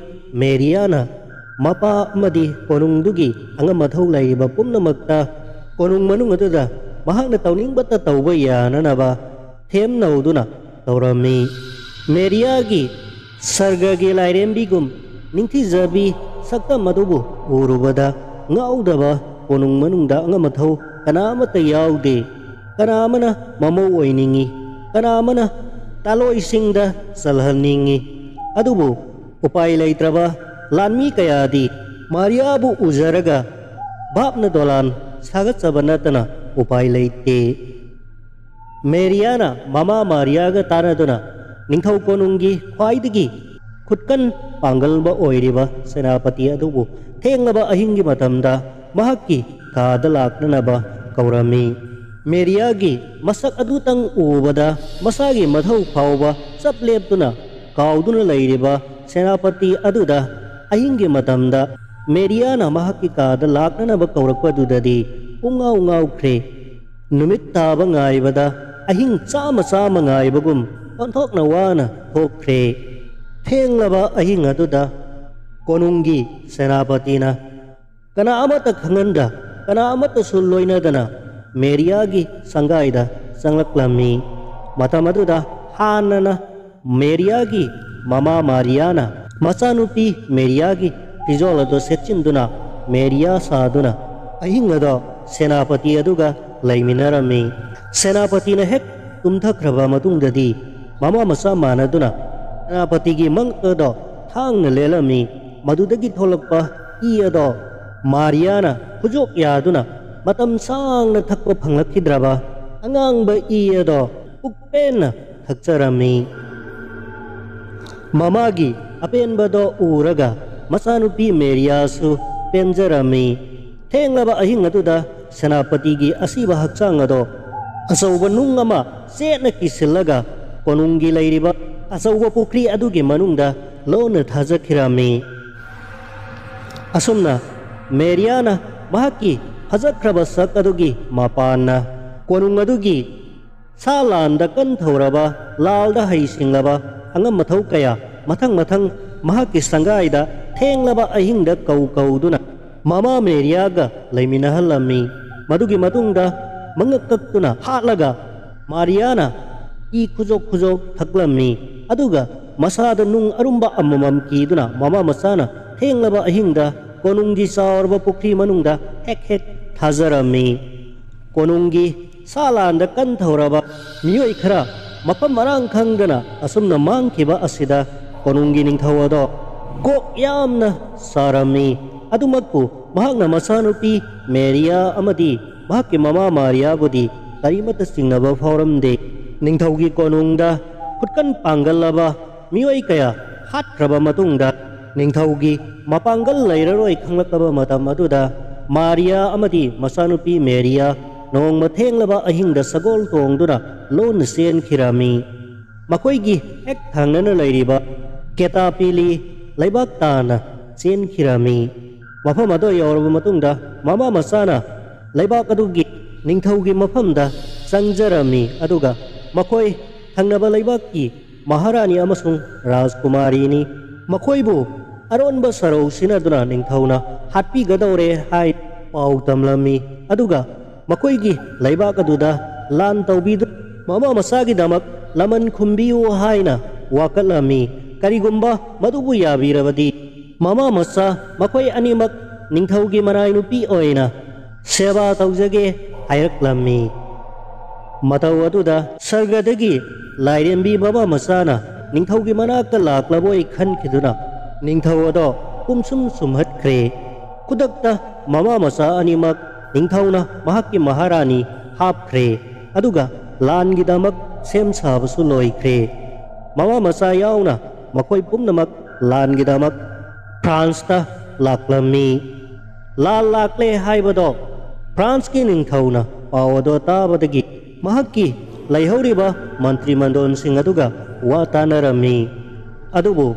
ꯃꯦꯔꯤꯌꯥꯅ ꯃꯄꯥ ꯑꯃꯗꯤ ꯀꯣꯅꯨꯡꯗꯨꯒꯤ ꯑꯉꯝ ꯑꯊꯧ ꯂꯩꯔꯤꯕ ꯄꯨꯝꯅꯃꯛꯇ ꯀꯣꯅꯨꯡ ꯃꯅꯨꯡ ꯑꯗꯨꯗ ꯃꯍꯥꯛꯅ ꯇꯧꯅꯤꯡꯕꯇ ꯇꯧꯕ ꯌꯥꯅꯅꯕ ꯊꯦꯝꯅꯧꯗꯨꯅ ꯇꯧꯔꯝꯃꯤ꯫ ꯃꯦꯔꯤꯌꯥꯒꯤ ꯁꯔꯒꯒꯤ ꯂꯥꯏꯔꯦꯝꯕꯤꯒꯨꯝ ꯅꯤꯡꯊꯤꯖꯕꯤ ꯁꯛꯇꯝ ꯑꯗꯨꯕꯨ ꯎꯔꯨꯕꯗ ꯉꯥꯎꯗꯕ ꯀꯣꯅꯨꯡ ꯃꯅꯨꯡꯗ ꯑꯉꯝ ꯑꯊꯧ ꯀꯅꯥ ꯑꯃꯠꯇ ꯌꯥꯎꯗꯦ꯫ ꯀꯅꯥ ꯑꯃꯅ ꯃꯃꯧ ꯑꯣꯏꯅꯤꯡꯏ, ꯀꯅꯥ ꯑꯃꯅ ꯇꯥꯂꯣꯏꯁꯤꯡꯗ ꯆꯜꯍꯟꯅꯤꯡꯏ꯫ ꯑꯗꯨꯕꯨ ꯎꯄꯥꯏ ꯂꯩꯇ꯭ꯔꯕ ꯂꯥꯟꯃꯤ ꯀꯌꯥꯗꯤ ꯃꯥꯔꯤꯌꯥꯕꯨ ꯎꯖꯔꯒ ꯚꯥꯞꯅ ꯗꯣꯂꯥꯟ ꯁꯥꯒꯠꯆꯕ ꯅꯠꯇꯅ ꯎꯄꯥꯏ ꯂꯩꯇꯦ꯫ ꯃꯦꯔꯤꯌꯥꯅ ꯃꯃꯥ ꯃꯥꯔꯤꯌꯥꯒ ꯇꯥꯟꯅꯗꯨꯅ ꯅꯤꯡꯊꯧ ꯀꯣꯅꯨꯡꯒꯤ ꯈ꯭ꯋꯥꯏꯗꯒꯤ ꯈꯨꯠꯀꯟ ꯄꯥꯡꯒꯜꯕ ꯑꯣꯏꯔꯤꯕ ꯁꯦꯅꯥꯄꯇꯤ ꯑꯗꯨꯕꯨ ꯊꯦꯡꯂꯕ ꯑꯍꯤꯡꯒꯤ ꯃꯇꯝꯗ ꯃꯍꯥꯛꯀꯤ ꯀꯥꯗ ꯂꯥꯛꯅꯅꯕ ꯀꯧꯔꯝꯃꯤ꯫ ꯃꯦꯔꯤꯌꯥꯒꯤ ꯃꯁꯛ ꯑꯗꯨꯇꯪ ꯎꯕꯗ ꯃꯁꯥꯒꯤ ꯃꯊꯧ ꯐꯥꯎꯕ ꯆꯞ ꯂꯦꯞꯇꯨꯅ ꯀꯥꯎꯗꯨꯅ ꯂꯩꯔꯤꯕ ꯁꯦꯅꯥꯄꯇꯤ ꯑꯗꯨꯗ ꯑꯍꯤꯡꯒꯤ ꯃꯇꯝꯗ ꯃꯦꯔꯤꯌꯥꯅ ꯃꯍꯥꯛꯀꯤ ꯀꯥꯗ ꯂꯥꯛꯅꯅꯕ ꯀꯧꯔꯛꯄꯗꯨꯗꯗꯤ ꯄꯨꯡꯉꯥꯎ ꯉꯥꯎꯈ꯭ꯔꯦ꯫ ꯅꯨꯃꯤꯠ ꯇꯥꯕ ꯉꯥꯏꯕꯗ ꯑꯍꯤꯡ ꯆꯥꯝꯃ ꯆꯥꯝꯃ ꯉꯥꯏꯕꯒꯨꯝ ꯑꯣꯟꯊꯣꯛꯅ ꯋꯥꯅ ꯊꯣꯛꯈ꯭ꯔꯦ꯫ ꯊꯦꯡꯂꯕ ꯑꯍꯤꯡ ꯑꯗꯨꯗ ꯀꯣꯅꯨꯡꯒꯤ ꯁꯦꯅꯥꯄꯇꯤꯅ ꯀꯅꯥ ꯑꯃꯠꯇ ꯈꯪꯍꯟꯗ, ꯀꯅꯥ ꯑꯃꯠꯇꯁꯨ ꯂꯣꯏꯅꯗꯅ ꯃꯦꯔꯤꯌꯥꯒꯤ ꯁꯪꯒꯥꯏꯗ ꯆꯪꯂꯛꯂꯝꯃꯤ꯫ ꯃꯇꯝ ꯑꯗꯨꯗ ꯍꯥꯟꯅꯅ ꯃꯦꯔꯤꯌꯥꯒꯤ ꯃꯃꯥ ꯃꯥꯔꯤꯌꯥꯅ ꯃꯆꯥꯅꯨꯄꯤ ꯃꯦꯔꯤꯌꯥꯒꯤ ꯐꯤꯖꯣꯜ ꯑꯗꯨ ꯁꯦꯠꯆꯤꯟꯗꯨꯅ ꯃꯦꯔꯤꯌꯥ ꯁꯥꯗꯨꯅ ꯑꯍꯤꯡ ꯑꯗꯣ ꯁꯦꯅꯥꯄꯇꯤ ꯑꯗꯨꯒ ꯂꯩꯃꯤꯟꯅꯔꯝꯃꯤ꯫ ꯁꯦꯅꯥꯄꯇꯤꯅ ꯍꯦꯛ ꯇꯨꯝꯊꯈ꯭ꯔꯕ ꯃꯇꯨꯡꯗꯗꯤ ꯃꯃꯥ ꯃꯆꯥ ꯃꯥꯟꯅꯗꯨꯅ ꯁꯦꯅꯥꯄꯇꯤꯒꯤ ꯃꯪ ꯑꯗꯣ ꯊꯥꯡꯅ ꯂꯦꯜꯂꯝꯃꯤ꯫ ꯃꯗꯨꯗꯒꯤ ꯊꯣꯛꯂꯛꯄ ꯏ ꯑꯗꯣ ꯃꯥꯔꯤꯌꯥꯅ ꯈꯨꯖꯣꯛ ꯌꯥꯗꯨꯅ ꯃꯇꯝ ꯁꯥꯡꯅ ꯊꯛꯄ ꯐꯪꯂꯛꯈꯤꯗ꯭ꯔꯕ ꯑꯉꯥꯡꯕ ꯏ ꯑꯗꯣ ꯄꯨꯛꯄꯦꯟꯅ ꯊꯛꯆꯔꯝꯃꯤ꯫ ꯃꯃꯥꯒꯤ ꯑꯄꯦꯟꯕꯗꯣ ꯎꯔꯒ ꯃꯆꯥꯅꯨꯄꯤ ꯃꯦꯔꯤꯌꯥꯁꯨ ꯄꯦꯟꯖꯔꯝꯃꯤ꯫ ꯊꯦꯡꯂꯕ ꯑꯍꯤꯡ ꯑꯗꯨꯗ ꯁꯦꯅꯥꯄꯇꯤꯒꯤ ꯑꯁꯤꯕ ꯍꯛꯆꯥꯡ ꯑꯗꯣ ꯑꯆꯧꯕ ꯅꯨꯡ ꯑꯃ ꯆꯦꯠꯅ ꯀꯤꯁꯤꯜꯂꯒ ꯀꯣꯅꯨꯡꯒꯤ ꯂꯩꯔꯤꯕ ꯑꯆꯧꯕ ꯄꯨꯈ꯭ꯔꯤ ꯑꯗꯨꯒꯤ ꯃꯅꯨꯡꯗ ꯂꯣꯟꯅ ꯊꯥꯖꯈꯤꯔꯝꯃꯤ꯫ ꯑꯁꯨꯝꯅ ꯃꯦꯔꯤꯌꯥꯅ ꯃꯍꯥꯛꯀꯤ ꯐꯖꯈ꯭ꯔꯕ ꯁꯛ ꯑꯗꯨꯒꯤ ꯃꯄꯥꯟꯅ ꯀꯣꯅꯨꯡ ꯑꯗꯨꯒꯤ ꯁꯥ ꯂꯥꯟꯗ ꯀꯟꯊꯧꯔꯕ, ꯂꯥꯜꯗ ꯍꯩꯁꯤꯡꯂꯕ, ꯑꯉꯝ ꯑꯊꯧ ꯀꯌꯥ ꯃꯊꯪ ꯃꯊꯪ ꯃꯍꯥꯛꯀꯤ ꯁꯪꯒꯥꯏꯗ ꯊꯦꯡꯂꯕ ꯑꯍꯤꯡꯗ ꯀꯧ ꯀꯧꯗꯨꯅ ꯃꯃꯥ ꯃꯦꯔꯤꯌꯥꯒ ꯂꯩꯃꯤꯟꯅꯍꯜꯂꯝꯃꯤ꯫ ꯃꯗꯨꯒꯤ ꯃꯇꯨꯡꯗ ꯃꯉꯛ ꯀꯛꯇꯨꯅ ꯍꯥꯠꯂꯒ ꯃꯥꯔꯤꯌꯥꯅ ꯏ ꯈꯨꯖꯣꯛ ꯈꯨꯖꯣꯛ ꯊꯛꯂꯝꯃꯤ꯫ ꯑꯗꯨꯒ ꯃꯁꯥꯗ ꯅꯨꯡ ꯑꯔꯨꯝꯕ ꯑꯃꯃꯝ ꯀꯤꯗꯨꯅ ꯃꯃꯥ ꯃꯆꯥꯅ ꯊꯦꯡꯂꯕ ꯑꯍꯤꯡꯗ ꯀꯣꯅꯨꯡꯒꯤ ꯆꯥꯎꯔꯕ ꯄꯨꯈ꯭ꯔꯤ ꯃꯅꯨꯡꯗ ꯍꯦꯛ ꯍꯦꯛ ꯊꯥꯖꯔꯝꯃꯤ꯫ ꯀꯣꯅꯨꯡꯒꯤ ꯁꯥ ꯂꯥꯟꯗ ꯀꯟꯊꯧꯔꯕ ꯃꯤꯑꯣꯏ ꯈꯔ ꯃꯐꯝ ꯃꯔꯥꯡ ꯈꯪꯗꯅ ꯑꯁꯨꯝꯅ ꯃꯥꯡꯈꯤꯕ ꯑꯁꯤꯗ ꯀꯣꯅꯨꯡꯒꯤ ꯅꯤꯡꯊꯧ ꯑꯗꯣ ꯀꯣꯛ ꯌꯥꯝꯅ ꯆꯥꯔꯝꯃꯤ꯫ ꯑꯗꯨꯃꯛꯄꯨ ꯃꯍꯥꯛꯅ ꯃꯆꯥꯅꯨꯄꯤ ꯃꯦꯔꯤꯌꯥ ꯑꯃꯗꯤ ꯃꯍꯥꯛꯀꯤ ꯃꯃꯥ ꯃꯥꯔꯤꯌꯥꯕꯨꯗꯤ ꯀꯔꯤꯃꯠꯇ ꯆꯤꯡꯅꯕ ꯐꯥꯎꯔꯝꯗꯦ꯫ ꯅꯤꯡꯊꯧꯒꯤ ꯀꯣꯅꯨꯡꯗ ꯈꯨꯠꯀꯟ ꯄꯥꯡꯒꯜꯂꯕ ꯃꯤꯑꯣꯏ ꯀꯌꯥ ꯍꯥꯠꯈ꯭ꯔꯕ ꯃꯇꯨꯡꯗ ꯅꯤꯡꯊꯧꯒꯤ ꯃꯄꯥꯡꯒꯜ ꯂꯩꯔꯔꯣꯏ ꯈꯪꯂꯛꯂꯕ ꯃꯇꯝ ꯑꯗꯨꯗ ꯃꯥꯔꯤꯌꯥ ꯑꯃꯗꯤ ꯃꯆꯥꯅꯨꯄꯤ ꯃꯦꯔꯤꯌꯥ ꯅꯣꯡꯃ ꯊꯦꯡꯂꯕ ꯑꯍꯤꯡꯗ ꯁꯒꯣꯜ ꯇꯣꯡꯗꯨꯅ ꯂꯣꯟꯅ ꯆꯦꯟꯈꯤꯔꯝꯃꯤ꯫ ꯃꯈꯣꯏꯒꯤ ꯍꯦꯛ ꯊꯪꯅꯅ ꯂꯩꯔꯤꯕ ꯀꯦꯇꯥꯄꯤꯂꯤ ꯂꯩꯕꯥꯛ ꯇꯥꯅ ꯆꯦꯟꯈꯤꯔꯝꯃꯤ꯫ ꯃꯐꯝ ꯑꯗꯨ ꯌꯧꯔꯕ ꯃꯇꯨꯡꯗ ꯃꯃꯥ ꯃꯆꯥꯅ ꯂꯩꯕꯥꯛ ꯑꯗꯨꯒꯤ ꯅꯤꯡꯊꯧꯒꯤ ꯃꯐꯝꯗ ꯆꯪꯖꯔꯝꯃꯤ, ꯑꯗꯨꯒ ꯃꯈꯣꯏ ꯊꯪꯅꯕ ꯂꯩꯕꯥꯛꯀꯤ ꯃꯍꯥꯔꯥꯅꯤ ꯑꯃꯁꯨꯡ ꯔꯥꯖꯀꯨꯃꯥꯔꯤꯅꯤ꯫ ꯃꯈꯣꯏꯕꯨ ꯑꯔꯣꯟꯕ ꯁꯔꯧ ꯁꯤꯟꯅꯗꯨꯅ ꯅꯤꯡꯊꯧꯅ ꯍꯥꯠꯄꯤꯒꯗꯧꯔꯦ ꯍꯥꯏ ꯄꯥꯎ ꯇꯝꯂꯝꯃꯤ꯫ ꯑꯗꯨꯒ ꯃꯈꯣꯏꯒꯤ ꯂꯩꯕꯥꯛ ꯑꯗꯨꯗ ꯂꯥꯟ ꯇꯧꯕꯤꯗꯨꯅ ꯃꯃꯥ ꯃꯆꯥꯒꯤꯗꯃꯛ ꯂꯃꯟ ꯈꯨꯝꯕꯤꯌꯨ ꯍꯥꯏꯅ ꯋꯥꯀꯠꯂꯝꯃꯤ꯫ ꯀꯔꯤꯒꯨꯝꯕ ꯃꯗꯨꯕꯨ ꯌꯥꯕꯤꯔꯕꯗꯤ ꯃꯃꯥ ꯃꯆꯥ ꯃꯈꯣꯏ ꯑꯅꯤꯃꯛ ꯅꯤꯡꯊꯧꯒꯤ ꯃꯅꯥꯏ ꯅꯨꯄꯤ ꯑꯣꯏꯅ ꯁꯦꯕꯥ ꯇꯧꯖꯒꯦ ꯍꯥꯏꯔꯛꯂꯝꯃꯤ꯫ ꯃꯇꯧ ꯑꯗꯨꯗ ꯁꯔꯒꯗꯒꯤ ꯂꯥꯏꯔꯦꯝꯕꯤ ꯃꯃꯥ ꯃꯆꯥꯅ ꯅꯤꯡꯊꯧꯒꯤ ꯃꯅꯥꯛꯇ ꯂꯥꯛꯂꯕꯣꯏ ꯈꯟꯈꯤꯗꯨꯅ ꯅꯤꯡꯊꯧ ꯑꯗꯣ ꯄꯨꯝꯁꯨꯝ ꯁꯨꯝꯍꯠꯈ꯭ꯔꯦ꯫ ꯈꯨꯗꯛꯇ ꯃꯃꯥ ꯃꯆꯥ ꯑꯅꯤꯃꯛ ꯅꯤꯡꯊꯧꯅ ꯃꯍꯥꯛꯀꯤ ꯃꯍꯥꯔꯥꯅꯤ ꯍꯥꯞꯈ꯭ꯔꯦ, ꯑꯗꯨꯒ ꯂꯥꯟꯒꯤꯗꯃꯛ ꯁꯦꯝ ꯁꯥꯕꯁꯨ ꯂꯣꯏꯈ꯭ꯔꯦ꯫ ꯃꯃꯥ ꯃꯆꯥ ꯌꯥꯎꯅ ꯃꯈꯣꯏ ꯄꯨꯝꯅꯃꯛ ꯂꯥꯟꯒꯤꯗꯃꯛ ꯐ꯭ꯔꯥꯟꯁꯇ ꯂꯥꯛꯂꯝꯃꯤ꯫ ꯂꯥꯟ ꯂꯥꯛꯂꯦ ꯍꯥꯏꯕꯗꯣ ꯐ꯭ꯔꯥꯟꯁꯀꯤ ꯅꯤꯡꯊꯧꯅ ꯄꯥꯎ ꯑꯗꯣ ꯇꯥꯕꯗꯒꯤ ꯃꯍꯥꯛꯀꯤ ꯂꯩꯍꯧꯔꯤꯕ ꯃꯟꯇ꯭ꯔꯤ ꯃꯟꯗꯣꯟꯁꯤꯡ ꯑꯗꯨꯒ ꯋꯥ ꯇꯥꯅꯔꯝꯃꯤ꯫ ꯑꯗꯨꯕꯨ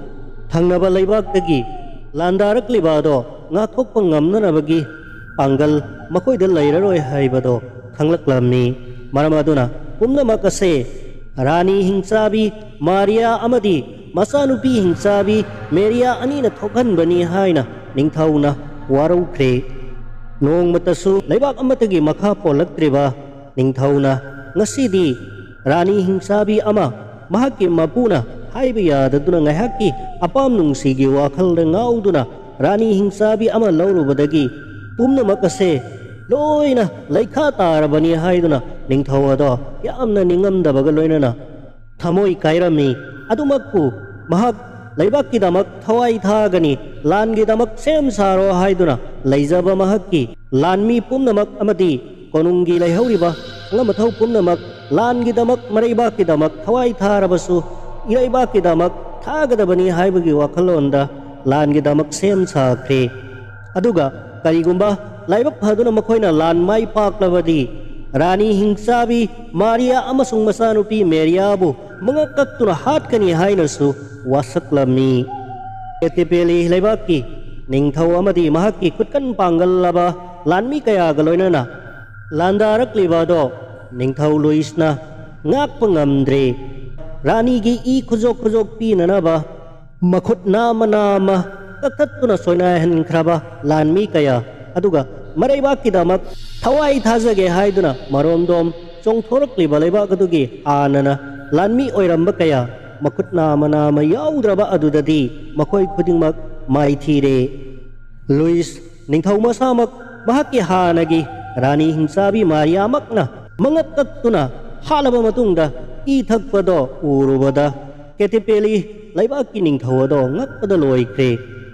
ꯊꯪꯅꯕ ꯂꯩꯕꯥꯛꯇꯒꯤ ꯂꯥꯟꯗꯥꯔꯛꯂꯤꯕ ꯑꯗꯣ ꯉꯥꯛꯊꯣꯛꯄ ꯉꯝꯅꯅꯕꯒꯤ ꯄꯥꯡꯒꯜ ꯃꯈꯣꯏꯗ ꯂꯩꯔꯔꯣꯏ ꯍꯥꯏꯕꯗꯣ ꯈꯪꯂꯛꯂꯝꯃꯤ꯫ ꯃꯔꯝ ꯑꯗꯨꯅ ꯄꯨꯝꯅꯃꯛ ꯑꯁꯦ ꯔꯥꯅꯤ ꯍꯤꯡꯆꯥꯕꯤ ꯃꯥꯔꯤꯌꯥ ꯑꯃꯗꯤ ꯃꯆꯥꯅꯨꯄꯤ ꯍꯤꯡꯆꯥꯕꯤ ꯃꯦꯔꯤꯌꯥ ꯑꯅꯤꯅ ꯊꯣꯛꯍꯟꯕꯅꯤ ꯍꯥꯏꯅ ꯅꯤꯡꯊꯧꯅ ꯋꯥꯔꯧꯈ꯭ꯔꯦ꯫ ꯅꯣꯡꯃꯇꯁꯨ ꯂꯩꯕꯥꯛ ꯑꯃꯠꯇꯒꯤ ꯃꯈꯥ ꯄꯣꯜꯂꯛꯇ꯭ꯔꯤꯕ ꯅꯤꯡꯊꯧꯅ ꯉꯁꯤꯗꯤ ꯔꯥꯅꯤ ꯍꯤꯡꯆꯥꯕꯤ ꯑꯃ ꯃꯍꯥꯛꯀꯤ ꯃꯄꯨꯅ ꯍꯥꯏꯕ ꯌꯥꯗꯗꯨꯅ ꯉꯥꯏꯍꯥꯛꯀꯤ ꯑꯄꯥꯝ ꯅꯨꯡꯁꯤꯒꯤ ꯋꯥꯈꯜꯗ ꯉꯥꯎꯗꯨꯅ ꯔꯥꯅꯤ ꯍꯤꯡꯆꯥꯕꯤ ꯑꯃ ꯂꯧꯔꯨꯕꯗꯒꯤ ꯄꯨꯝꯅꯃꯛ ꯑꯁꯦ ꯂꯣꯏꯅ ꯂꯩꯈꯥ ꯇꯥꯔꯕꯅꯤ ꯍꯥꯏꯗꯨꯅ ꯅꯤꯡꯊꯧ ꯑꯗꯣ ꯌꯥꯝꯅ ꯅꯤꯡꯉꯝꯗꯕꯒ ꯂꯣꯏꯅꯅ ꯊꯃꯣꯏ ꯀꯥꯏꯔꯝꯃꯤ꯫ ꯑꯗꯨꯃꯛꯄꯨ ꯃꯍꯥꯛ ꯂꯩꯕꯥꯛꯀꯤꯗꯃꯛ ꯊꯋꯥꯏ ꯊꯥꯒꯅꯤ, ꯂꯥꯟꯒꯤꯗꯃꯛ ꯁꯦꯝ ꯁꯥꯔꯣ ꯍꯥꯏꯗꯨꯅ ꯂꯩꯖꯕ ꯃꯍꯥꯛꯀꯤ ꯂꯥꯟꯃꯤ ꯄꯨꯝꯅꯃꯛ ꯑꯃꯗꯤ ꯀꯣꯅꯨꯡꯒꯤ ꯂꯩꯍꯧꯔꯤꯕ ꯑꯉꯝ ꯑꯊꯧ ꯄꯨꯝꯅꯃꯛ ꯂꯥꯟꯒꯤꯗꯃꯛ, ꯃꯔꯩꯕꯥꯛꯀꯤꯗꯃꯛ ꯊꯋꯥꯏ ꯊꯥꯔꯕꯁꯨ ꯏꯔꯩꯕꯥꯛꯀꯤꯗꯃꯛ ꯊꯥꯒꯗꯕꯅꯤ ꯍꯥꯏꯕꯒꯤ ꯋꯥꯈꯜꯂꯣꯟꯗ ꯂꯥꯟꯒꯤꯗꯃꯛ ꯁꯦꯝ ꯁꯥꯈ꯭ꯔꯦ꯫ ꯑꯗꯨꯒ ꯀꯔꯤꯒꯨꯝꯕ ꯂꯥꯏꯕꯛ ꯐꯗꯨꯅ ꯃꯈꯣꯏꯅ ꯂꯥꯟ ꯃꯥꯏ ꯄꯥꯛꯂꯕꯗꯤ ꯔꯥꯅꯤ ꯍꯤꯡꯆꯥꯕꯤ ꯃꯥꯔꯤꯌꯥ ꯑꯃꯁꯨꯡ ꯃꯆꯥꯅꯨꯄꯤ ꯃꯦꯔꯤꯌꯥꯕꯨ ꯃꯉꯛ ꯀꯛꯇꯨꯅ ꯍꯥꯠꯀꯅꯤ ꯍꯥꯏꯅꯁꯨ ꯋꯥꯁꯛꯂꯝꯃꯤ꯫ ꯀꯦꯇꯤꯄꯦꯂꯤ ꯂꯩꯕꯥꯛꯀꯤ ꯅꯤꯡꯊꯧ ꯑꯃꯗꯤ ꯃꯍꯥꯛꯀꯤ ꯈꯨꯠꯀꯟ ꯄꯥꯡꯒꯜꯂꯕ ꯂꯥꯟꯃꯤ ꯀꯌꯥꯒ ꯂꯣꯏꯅꯅ ꯂꯥꯟꯗꯥꯔꯛꯂꯤꯕ ꯑꯗꯣ ꯅꯤꯡꯊꯧ ꯂꯨꯏꯁꯅ ꯉꯥꯛꯄ ꯉꯝꯗ꯭ꯔꯦ꯫ ꯔꯥꯅꯤꯒꯤ ꯏ ꯈꯨꯖꯣꯛ ꯈꯨꯖꯣꯛ ꯄꯤꯅꯅꯕ ꯃꯈꯨꯠ ꯅꯥꯝꯃ ꯅꯥꯝꯃ ꯀꯛꯊꯠꯇꯨꯅ ꯁꯣꯏꯅꯥꯏꯍꯟꯈ꯭ꯔꯕ ꯂꯥꯟꯃꯤ ꯀꯌꯥ, ꯑꯗꯨꯒ ꯃꯔꯩꯕꯥꯛꯀꯤꯗꯃꯛ ꯊꯋꯥꯏ ꯊꯥꯖꯒꯦ ꯍꯥꯏꯗꯨꯅ ꯃꯔꯣꯝꯗꯣꯝ ꯆꯣꯡꯊꯣꯔꯛꯂꯤꯕ ꯂꯩꯕꯥꯛ ꯑꯗꯨꯒꯤ ꯍꯥꯟꯅꯅ ꯂꯥꯟꯃꯤ ꯑꯣꯏꯔꯝꯕ ꯀꯌꯥ ꯃꯈꯨꯠ ꯅꯥꯝꯃ ꯅꯥꯝꯃ ꯌꯥꯎꯗ꯭ꯔꯕ ꯑꯗꯨꯗꯗꯤ ꯃꯈꯣꯏ ꯈꯨꯗꯤꯡꯃꯛ ꯃꯥꯏꯊꯤꯔꯦ꯫ ꯂꯨꯏꯁ ꯅꯤꯡꯊꯧ ꯃꯁꯥꯃꯛ ꯃꯍꯥꯛꯀꯤ ꯍꯥꯟꯅꯒꯤ ꯔꯥꯅꯤ ꯍꯤꯡꯆꯥꯕꯤ ꯃꯥꯔꯤꯌꯥꯃꯛꯅ ꯃꯉꯛ ꯀꯛꯇꯨꯅ ꯍꯥꯠꯂꯕ ꯃꯇꯨꯡꯗ ꯏ ꯊꯛꯄꯗꯣ ꯎꯔꯨꯕꯗ ꯀꯦꯇꯤꯄꯦꯂꯤ ꯂꯩꯕꯥꯛꯀꯤ ꯅꯤꯡꯊꯧ ꯑꯗꯣ ꯉꯛꯄꯗ ꯂꯣꯏꯈ꯭ꯔꯦ꯫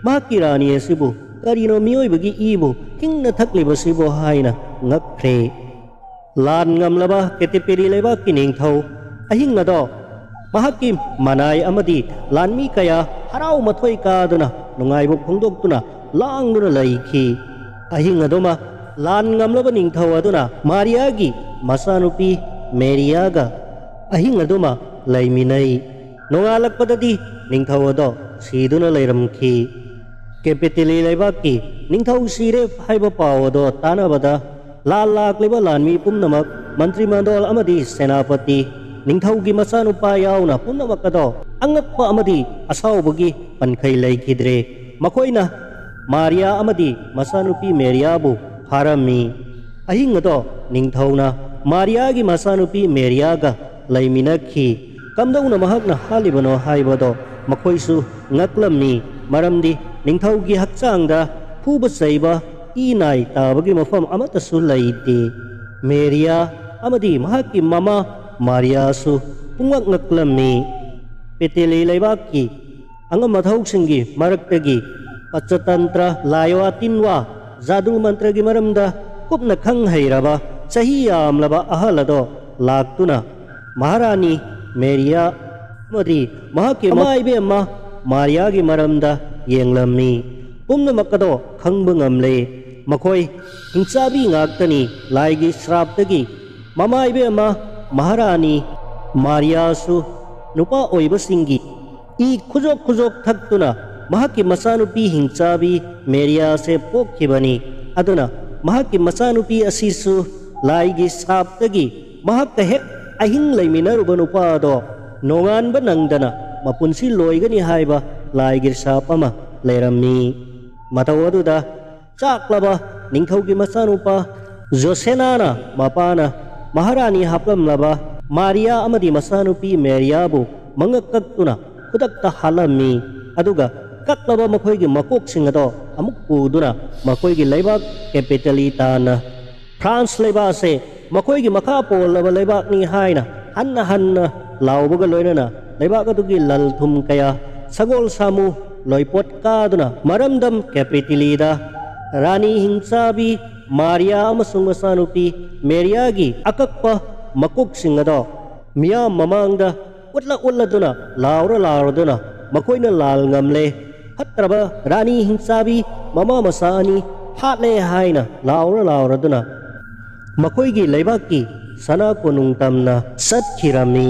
ꯃꯍꯥꯛꯀꯤ ꯔꯥꯅꯤ ꯑꯁꯤꯕꯨ ꯀꯔꯤꯅꯣ ꯃꯤꯑꯣꯏꯕꯒꯤ ꯏꯕꯨ ꯍꯤꯡꯅ ꯊꯛꯂꯤꯕꯁꯤꯕꯨ ꯍꯥꯏꯅ ꯉꯛꯈ꯭ꯔꯦ꯫ ꯂꯥꯟ ꯉꯝꯂꯕ ꯀꯦꯇꯤꯄꯦꯔꯤ ꯂꯩꯕꯥꯛꯀꯤ ꯅꯤꯡꯊꯧ ꯑꯍꯤꯡ ꯑꯗꯣ ꯃꯍꯥꯛꯀꯤ ꯃꯅꯥꯏ ꯑꯃꯗꯤ ꯂꯥꯟꯃꯤ ꯀꯌꯥ ꯍꯔꯥꯎ ꯃꯊꯣꯏ ꯀꯥꯗꯨꯅ ꯅꯨꯡꯉꯥꯏꯕ ꯐꯣꯡꯗꯣꯛꯇꯨꯅ ꯂꯥꯡꯗꯨꯅ ꯂꯩꯈꯤ꯫ ꯑꯍꯤꯡ ꯑꯗꯨꯃ ꯂꯥꯟ ꯉꯝꯂꯕ ꯅꯤꯡꯊꯧ ꯑꯗꯨꯅ ꯃꯥꯔꯤꯌꯥꯒꯤ ꯃꯆꯥꯅꯨꯄꯤ ꯃꯦꯔꯤꯌꯥꯒ ꯑꯍꯤꯡ ꯑꯗꯨꯃ ꯂꯩꯃꯤꯟꯅꯩ꯫ ꯅꯣꯡꯉꯥꯜꯂꯛꯄꯗꯗꯤ ꯅꯤꯡꯊꯧ ꯑꯗꯣ ꯁꯤꯗꯨꯅ ꯂꯩꯔꯝꯈꯤ꯫ ꯀꯦꯄꯤꯇꯤꯂꯤ ꯂꯩꯕꯥꯛꯀꯤ ꯅꯤꯡꯊꯧ ꯁꯤꯔꯦ ꯍꯥꯏꯕ ꯄꯥꯎ ꯑꯗꯣ ꯇꯥꯅꯕꯗ ꯂꯥꯟ ꯂꯥꯛꯂꯤꯕ ꯂꯥꯟꯃꯤ ꯄꯨꯝꯅꯃꯛ, ꯃꯟꯇ꯭ꯔꯤ ꯃꯟꯗꯣꯜ ꯑꯃꯗꯤ ꯁꯦꯅꯥꯄꯇꯤ, ꯅꯤꯡꯊꯧꯒꯤ ꯃꯆꯥꯅꯨꯄꯥ ꯌꯥꯎꯅ ꯄꯨꯝꯅꯃꯛ ꯑꯗꯣ ꯑꯉꯛꯄ ꯑꯃꯗꯤ ꯑꯁꯥꯎꯕꯒꯤ ꯄꯟꯈꯩ ꯂꯩꯈꯤꯗ꯭ꯔꯦ꯫ ꯃꯈꯣꯏꯅ ꯃꯥꯔꯤꯌꯥ ꯑꯃꯗꯤ ꯃꯆꯥꯅꯨꯄꯤ ꯃꯦꯔꯤꯌꯥꯕꯨ ꯐꯥꯔꯝꯃꯤ꯫ ꯑꯍꯤꯡ ꯑꯗꯣ ꯅꯤꯡꯊꯧꯅ ꯃꯥꯔꯤꯌꯥꯒꯤ ꯃꯆꯥꯅꯨꯄꯤ ꯃꯦꯔꯤꯌꯥꯒ ꯂꯩꯃꯤꯟꯅꯈꯤ꯫ ꯀꯝꯗꯧꯅ ꯃꯍꯥꯛꯅ ꯍꯥꯠꯂꯤꯕꯅꯣ ꯍꯥꯏꯕꯗꯣ ꯃꯈꯣꯏꯁꯨ ꯉꯛꯂꯝꯃꯤ, ꯃꯔꯝꯗꯤ ꯅꯤꯡꯊꯧꯒꯤ ꯍꯛꯆꯥꯡꯗ ꯐꯨꯕ ꯆꯩꯕ, ꯏ ꯅꯥꯏ ꯇꯥꯕꯒꯤ ꯃꯐꯝ ꯑꯃꯠꯇꯁꯨ ꯂꯩꯇꯦ꯫ ꯃꯦꯔꯤꯌꯥ ꯑꯃꯗꯤ ꯃꯍꯥꯛꯀꯤ ꯃꯃꯥ ꯃꯥꯔꯤꯌꯥꯁꯨ ꯄꯨꯡꯉꯛ ꯉꯛꯂꯝꯃꯤ꯫ ꯄꯦꯇꯦꯂꯤ ꯂꯩꯕꯥꯛꯀꯤ ꯑꯉꯝ ꯑꯊꯧꯁꯤꯡꯒꯤ ꯃꯔꯛꯇꯒꯤ ꯄꯆꯇꯟꯇ꯭ꯔ, ꯂꯥꯏꯋꯥ ꯇꯤꯟꯋꯥ, ꯖꯥꯗꯨ ꯃꯟꯇ꯭ꯔꯒꯤ ꯃꯔꯝꯗ ꯀꯨꯞꯅ ꯈꯪ ꯍꯩꯔꯕ ꯆꯍꯤ ꯌꯥꯝꯂꯕ ꯑꯍꯜ ꯑꯗꯣ ꯂꯥꯛꯇꯨꯅ ꯃꯍꯥꯔꯥꯅꯤ ꯃꯦꯔꯤꯌꯥ ꯑꯃꯗꯤ ꯃꯍꯥꯛꯀꯤ ꯃꯃꯥ ꯏꯕꯦꯝꯃ ꯃꯥꯔꯤꯌꯥꯒꯤ ꯃꯔꯝꯗ ꯌꯦꯡꯂꯝꯃꯤ꯫ ꯄꯨꯝꯅꯃꯛ ꯑꯗꯣ ꯈꯪꯕ ꯉꯝꯂꯦ꯫ ꯃꯈꯣꯏ ꯍꯤꯡꯆꯥꯕꯤ ꯉꯥꯛꯇꯅꯤ꯫ ꯂꯥꯏꯒꯤ ꯁ꯭ꯔꯥꯞꯇꯒꯤ ꯃꯃꯥ ꯏꯕꯦꯝꯃ ꯃꯍꯥꯔꯥꯅꯤ ꯃꯥꯔꯤꯌꯥꯁꯨ ꯅꯨꯄꯥ ꯑꯣꯏꯕꯁꯤꯡꯒꯤ ꯏ ꯈꯨꯖꯣꯛ ꯈꯨꯖꯣꯛ ꯊꯛꯇꯨꯅ ꯃꯍꯥꯛꯀꯤ ꯃꯆꯥꯅꯨꯄꯤ ꯍꯤꯡꯆꯥꯕꯤ ꯃꯦꯔꯤꯌꯥꯁꯦ ꯄꯣꯛꯈꯤꯕꯅꯤ꯫ ꯑꯗꯨꯅ ꯃꯍꯥꯛꯀꯤ ꯃꯆꯥꯅꯨꯄꯤ ꯑꯁꯤꯁꯨ ꯂꯥꯏꯒꯤ ꯁ꯭ꯔꯥꯞꯇꯒꯤ ꯃꯍꯥꯛꯀ ꯍꯦꯛ ꯑꯍꯤꯡ ꯂꯩꯃꯤꯟꯅꯔꯨꯕ ꯅꯨꯄꯥ ꯑꯗꯣ ꯅꯣꯡꯉꯥꯟꯕ ꯅꯪꯗꯅ ꯃꯄꯨꯟꯁꯤ ꯂꯣꯏꯒꯅꯤ ꯍꯥꯏꯕ ꯂꯥꯏꯒꯤ ꯁ꯭ꯔꯥꯞ ꯑꯃ ꯂꯩꯔꯝꯃꯤ꯫ ꯃꯇꯧ ꯑꯗꯨꯗ ꯆꯥꯛꯂꯕ ꯅꯤꯡꯊꯧꯒꯤ ꯃꯆꯥꯅꯨꯄꯥ ꯖꯣꯁꯦꯅꯥꯅ ꯃꯄꯥꯅ ꯃꯍꯥꯔꯥꯅꯤ ꯍꯥꯞꯂꯝꯂꯕ ꯃꯥꯔꯤꯌꯥ ꯑꯃꯗꯤ ꯃꯆꯥꯅꯨꯄꯤ ꯃꯦꯔꯤꯌꯥꯕꯨ ꯃꯉꯛ ꯀꯛꯇꯨꯅ ꯈꯨꯗꯛꯇ ꯍꯥꯠꯂꯝꯃꯤ꯫ ꯑꯗꯨꯒ ꯀꯛꯂꯕ ꯃꯈꯣꯏꯒꯤ ꯃꯀꯣꯛꯁꯤꯡ ꯑꯗꯣ ꯑꯃꯨꯛ ꯄꯨꯗꯨꯅ ꯃꯈꯣꯏꯒꯤ ꯂꯩꯕꯥꯛ ꯀꯦꯄꯤꯇꯂꯤ ꯇꯥꯟꯅ ꯐ꯭ꯔꯥꯟꯁ ꯂꯩꯕꯥꯛ ꯑꯁꯦ ꯃꯈꯣꯏꯒꯤ ꯃꯈꯥ ꯄꯣꯜꯂꯕ ꯂꯩꯕꯥꯛꯅꯤ ꯍꯥꯏꯅ ꯍꯟꯅ ꯍꯟꯅ ꯂꯥꯎꯕꯒ ꯂꯣꯏꯅꯅ ꯂꯩꯕꯥꯛ ꯑꯗꯨꯒꯤ ꯂꯜ ꯊꯨꯝ ꯀꯌꯥ ꯁꯒꯣꯜ ꯁꯥꯃꯨ ꯂꯣꯏꯄꯣꯠ ꯀꯥꯗꯨꯅ ꯃꯔꯝꯗꯝ ꯀꯦꯄꯤꯇꯤꯂꯤꯗ ꯔꯥꯅꯤ ꯍꯤꯡꯆꯥꯕꯤ ꯃꯥꯔꯤꯌꯥ ꯑꯃꯁꯨꯡ ꯃꯆꯥꯅꯨꯄꯤ ꯃꯦꯔꯤꯌꯥꯒꯤ ꯑꯀꯛꯄ ꯃꯀꯣꯛꯁꯤꯡ ꯑꯗꯣ ꯃꯤꯌꯥꯝ ꯃꯃꯥꯡꯗ ꯎꯠꯂ ꯎꯠꯂꯗꯨꯅ ꯂꯥꯎꯔ ꯂꯥꯎꯔꯗꯨꯅ ꯃꯈꯣꯏꯅ ꯂꯥꯜ ꯉꯝꯂꯦ꯫ ꯐꯠꯇ꯭ꯔꯕ ꯔꯥꯅꯤ ꯍꯤꯡꯆꯥꯕꯤ ꯃꯃꯥ ꯃꯆꯥ ꯑꯅꯤ ꯍꯥꯠꯂꯦ ꯍꯥꯏꯅ ꯂꯥꯎꯔ ꯂꯥꯎꯔꯗꯨꯅ ꯃꯈꯣꯏꯒꯤ ꯂꯩꯕꯥꯛꯀꯤ ꯁꯅꯥ ꯀꯣꯅꯨꯡ ꯇꯝꯅ ꯆꯠꯈꯤꯔꯝꯃꯤ꯫